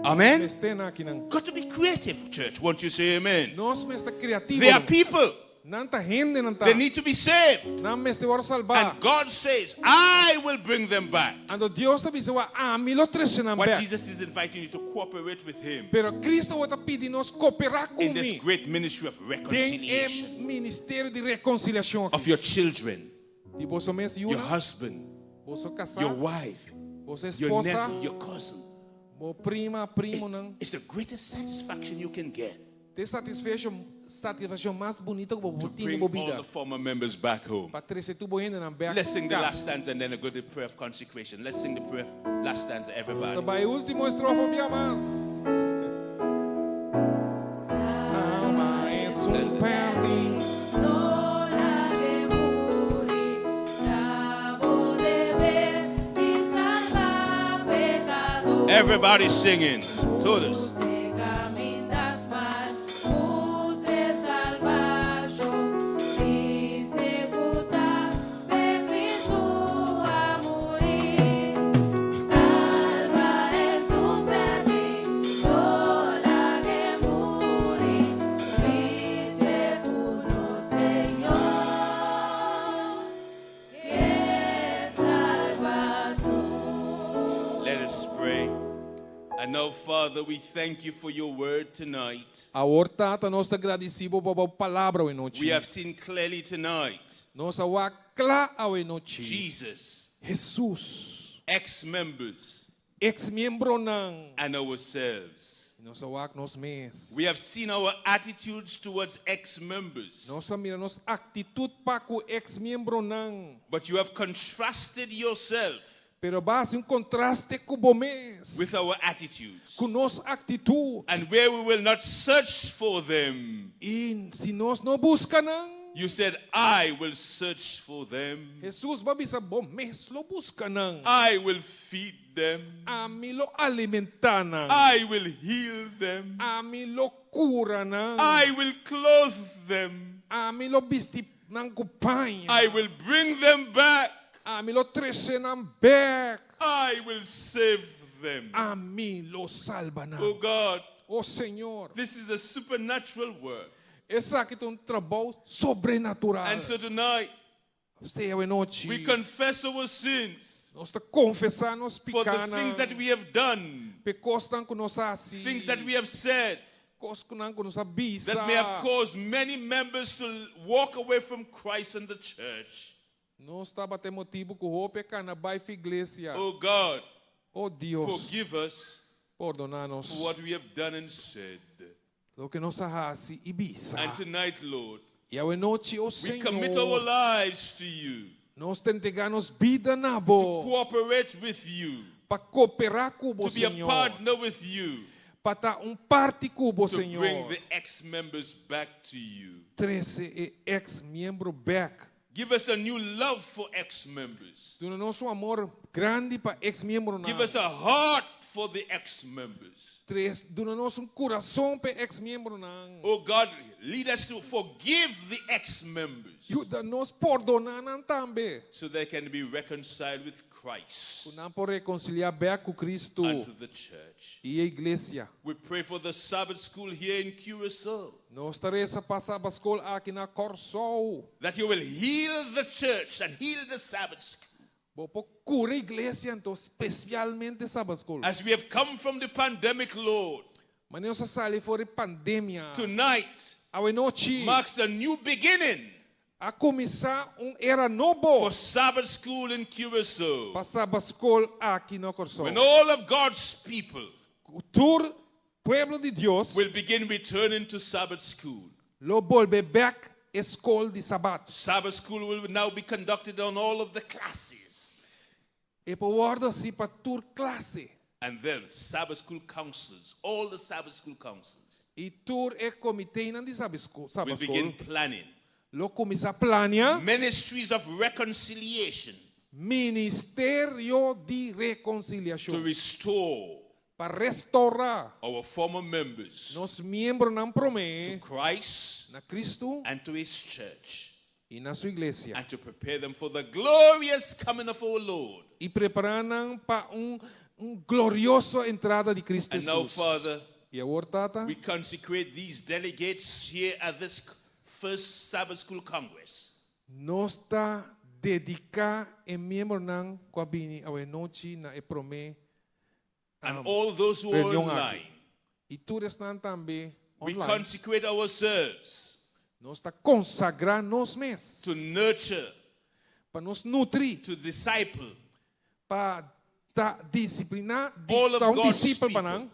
Amen? Mester nan akinan. Got to be creative, church. Won't you say amen? Nos mester ta kreativo. They are people. Nan ta hende nan ta. They need to be saved. Nan mester wòrdu salbá. And God says, "I will bring them back." Anto Dios ta bisa, "Ami lo trese nan What bèk." Jesus is inviting you to cooperate with Him Pero Cristo ta pidi nos kooperá in this ku mi. great ministry of Den reconciliation e ministerio di rekonsiliashon. of your children, Di boso mes your yunan, husband, boso kasá, your wife, boso your esposa, nephew, your cousin. Bo prima, primonan. It's the greatest satisfaction you can get Ta e satisfakshon mas bunita ku bo to tin bring bo all bida. the former members back home. Pa trese tur bo hendenan bèk. Let's sing the last stanza and then go to the prayer of consecration. Let's sing the prayer, last stanza, everybody. Bai último estrofa bia mas. Salba esun pèrdí. No lag'é muri, ta bo deber di salba pekadó. Everybody singing. Todos. Mustr'é kaminda smal, mustr'é salbashon, bis'é ku ta pa Kristu a muri. Father, we thank you for your word tonight. Awor Tata, nos ta gradisí Bo pa Bo palabra awe nochi. We have seen clearly tonight Nos a wak kla awe nochi. Jesus, Hesus, ex members, ex miembronan. and ourselves. Nos a wak nos mes. We have seen our attitudes towards ex members, Nos a mira nos aktitut pa ku ex miembronan. but you have contrasted yourself Pero B'a hasi un kontraste ku Bo mes, with our attitudes. ku nos aktitut. And where we will not search for them, I si nos no buska nan, you said, I will search for them. Hesus, B'a bisa Bo mes lo buska nan. I will feed them. Ami lo alimentá nan. I will heal them. Ami lo kura nan. I will clothe them. Ami lo bisti nan ku paña. I will bring them back. Ami lo trese nan bèk. I will save them. Ami lo salba nan. Oh God, Oh Señor, this is a supernatural work. esaki ta un trabou sobrenatural. And so tonight, Sea awe nochi, we confess our sins nos ta konfesá nos for the pikánan, things that we have done, pa e kosnan ku nos a hasi, things that we have said kosnan ku nos a bisa, that may have caused many members to walk away from Christ and the church. Nos tabata e motibu ku hopi a kana bai fi iglesia. Oh God, Oh Dios, forgive us pordoná nos for what we have done and said. loke nos a hasi i bisa. And tonight, Lord, I awe nochi, oh we commit our Señor, lives to you, nos ta entregá nos bida na to bo, cooperate with you, pa kooperá ku bo, to be a Señor, partner with you, pa ta un parti ku bo, to bring Señor. the ex members back to you. Trese e ex-miembro bèk. Give us a new love for ex members. Duna nos un amor grandi pa ex-miembronan. Give us a heart for the ex members. Tres, duna nos un kurason pa ex-miembronan. Oh God, lead us to forgive the ex members Yuda nos pordoná nan tambe. so they can be reconciled with Christ Ku nan por rekonsiliá bèk ku Kristu and to the church. i e iglesia. We pray for the Sabbath school here in Curacao Nos ta resa pa Sabbat School aki na Kòrsou. that you will heal the church and heal the Sabbath school. Bo por kura iglesia anto spesialmente Sabbat School. As we have come from the pandemic, Lord, Manera nos a sali for di pandemia. tonight Awe nochi marks a new beginning a kuminsá un era nobo for Sabbath school in Curacao. pa Sabbat School aki na Kòrsou. When all of God's people Tur pueblo di Dios will begin returning to Sabbath school. lo bolbe bèk e skol di Sabat. Sabbath school will now be conducted on all of the classes. E por wòrdu hasí pa tur klase. And then Sabbath school councils, all the Sabbath school councils, I tur e komiténan di Sabbath school, will Sabbath begin school planning lo kuminsá plania ministries of reconciliation ministerio di to rekonsiliashon restore pa restourá our former members nos miembronan to promé Christ na Kristu and to his church i na su iglesia and to prepare them for the glorious coming of our Lord. i prepará nan pa un un glorioso entrada di Kristu And now, Hesus. Father, I awor, Tata, we consecrate these delegates here at this first Sabbath School Congress. nos ta dediká e miembronan ku a bini awe nochi na e promé And all those who are reunion aki. online. I tur esnan tambe We online. consecrate ourselves Nos ta konsagrá nos mes to nurture, pa nos nutri, to disciple pa ta disipliná, di, All of ta un God's disipel pa people. nan,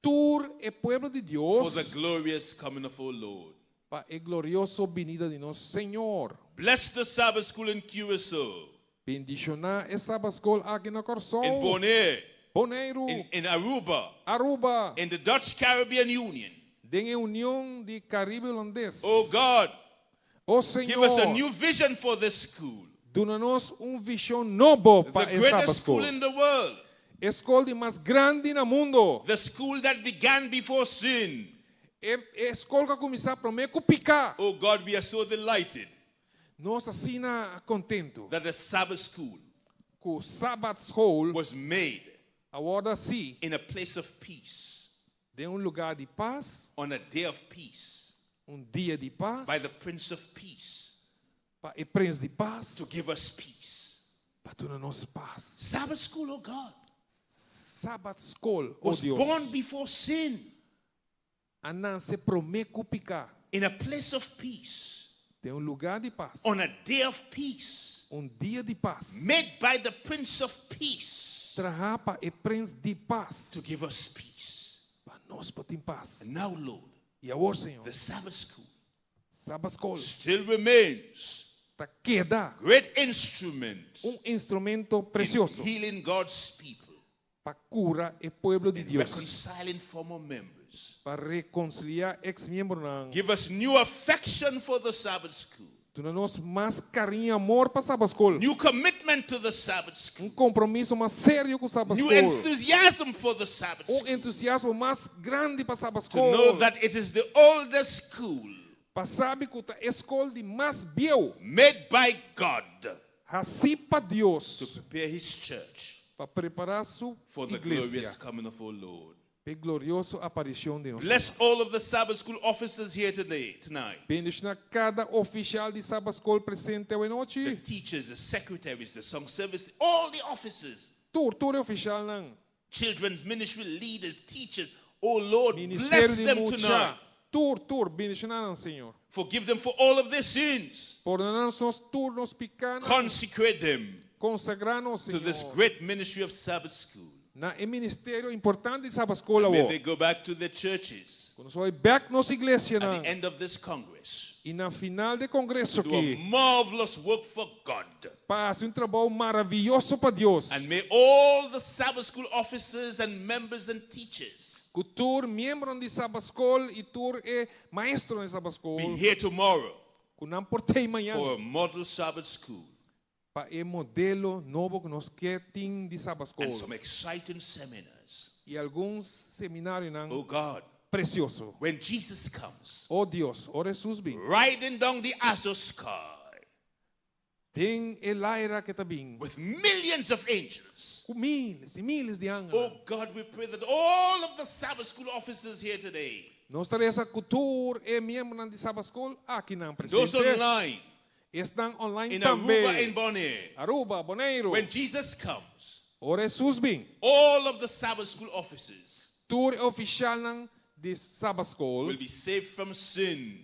tur e pueblo di for Dios the glorious coming of our Lord. pa e glorioso binida di nos Señor. Bless the Sabbath School in Curacao, Bendishoná e Sabbath School aki na Kòrsou, in Bonaire, Boneiru, in Aruba, Aruba, in the Dutch Caribbean Union. den e Union di Karibe Hulandes. Oh God, Oh give us a Señor, new vision for this school, duna nos un vishon nobo the pa e Sabbath greatest school School. in the world, E skol di mas grandi na mundu. the school that began before sin. E, e skol ku a kuminsá promé ku piká. Oh God, we are so delighted Nos ta asina kontentu that the Sabbath school ku Sabbath School was made a wòrdu hasí in a place of peace, den un lugá di pas, on a day of peace, un dia di pas, by the Prince of Peace pa e Prens di Pas, to give us peace. pa duna nos pas. Sabbath school, oh God, Sabbat school, oh was Dios, born before sin a nase promé ku piká, in a place of peace, den un lugá di pas, on a day of peace, un dia di pas, made by the Prince of Peace trahá pa e Prens di Pas, to give us peace. Pa nos por tin pas. And now, Lord, I awor, Señor, the Sabbath school Sabbat school still remains ta keda great instrument un instrumento in presioso healing God's people, pa kura e pueblo di in Dios, reconciling former members. Pa rekonsiliá eks-miembronan. Give us new affection for the Sabbath school, Duna nos mas kariño i amor pa Sabbat school, new commitment to the Sabbath school, un kompromiso mas serio ku Sabbat new school, enthusiasm for the Sabbath un school. entusiasmo mas grandi pa Sabbat To know school, that it is the oldest school pa sabi ku ta e skol di mas bieu, made by God hasí pa Dios, to prepare his church pa prepará su for the iglesia glorious coming of our Lord. Pa e glorioso aparishon di nos. Bless all of the Sabbath school officers here today, tonight. Bendishoná kada ofisial di Sabbat school presente The awe nochi. teachers, the secretaries, the song service, all the officers, Tur, tur ofisialnan. Children's ministry leaders, teachers. Oh Lord, Ministerio bless di them mucha. tonight. Tur, tur, bendishoná nan, Señor. Forgive them for all of their sins. Pordoná nos tur nos pikánan. Consecrate them Konsagrá nan, to this Señor, great ministry of Sabbath school. Na e ministerio importante di Sabbat school. May they go back to their churches Ku nan bai bèk nos iglesia at nan. the end of this Congress. I na final di e kongreso Do a aki, marvelous work for God. Pa hasi un trabou maravioso pa Dios. And may all the Sabbath school officers and members and teachers Ku tur miembro di Sabbat school i tur e maestro di Sabbat be school, here tomorrow ku nan por t'ei mañan for a model Sabbath school pa e modelo nobo ku nos ke tin di Sabbat and school some exciting seminars. I algun seminarionan Oh God, presioso. when Jesus comes, Oh Dios, ora Jesus bin, riding down the azure sky Den e laira ku ta bin, with millions of angels. Ku míles i míles di angel. Oh God, we pray that all of the Sabbath school officers here today, Nos ta resa ku tur e miembronan di Sabbat school akinan those presente, online, Esnan online in Aruba and tambe, Bonaire, Aruba, Boneiru, when Jesus comes, Ora Jesus bin, all of the Sabbath school officers tur e ofisialnan di Sabbat school will be saved from sin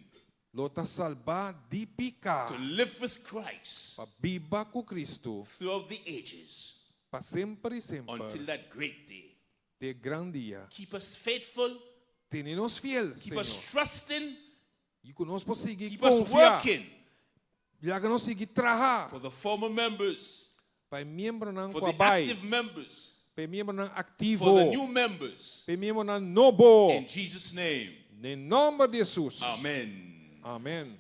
lo ta salbá di piká to live with Christ pa biba ku Kristu throughout the ages pa semper i semper until that great day. te e gran dia. Keep us faithful, Tene nos fiel, keep us Señor. trusting, I ku nos por sigui keep us konfia. working Laga nos sigui traha for the former members, pa e miembronan for the ku a bai, active members, pa e miembronan for the aktivo, new members. pa e miembronan nobo. In Jesus' name, Den nòmber di Jesus. amen. Amèn.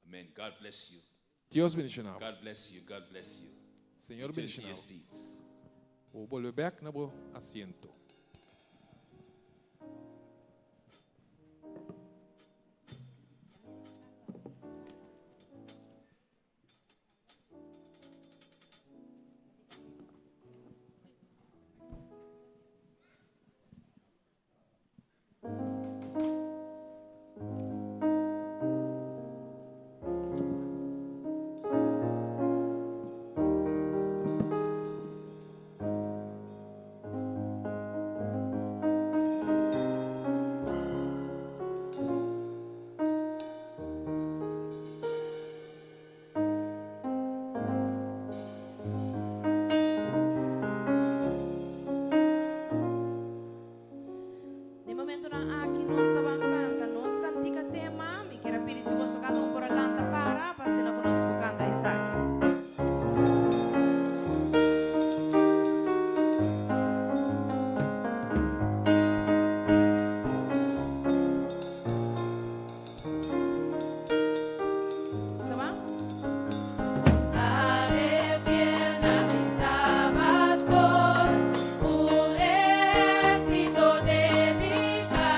Amen. God bless you. Dios bendishoná. God bless you. God bless you. Señor Return to bendishoná. your seats. Bo bolbe bèk na bo asiento. Na momentonan aki nos ta bai kanta nos kantika tema, mi ke pidi si boso kada un por a lanta para, pa asina ku nos kanta esaki. Esta bon? Ave fiel na mi Sabbat school, un éxito dedica,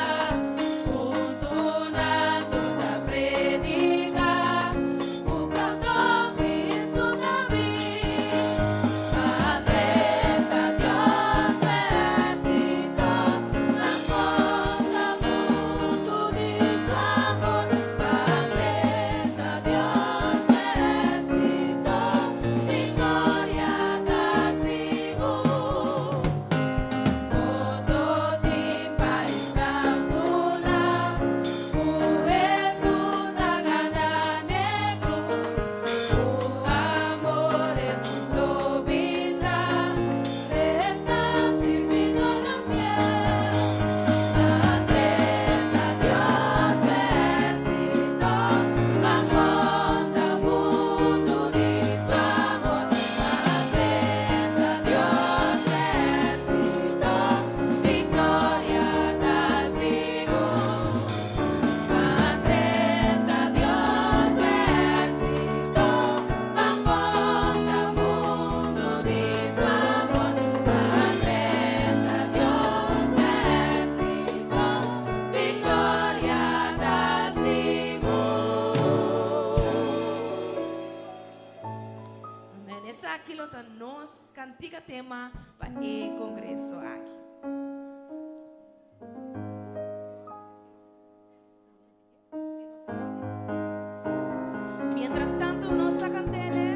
kantika tema pa e kongreso aki. Mientras tanto, nos ta kant'é.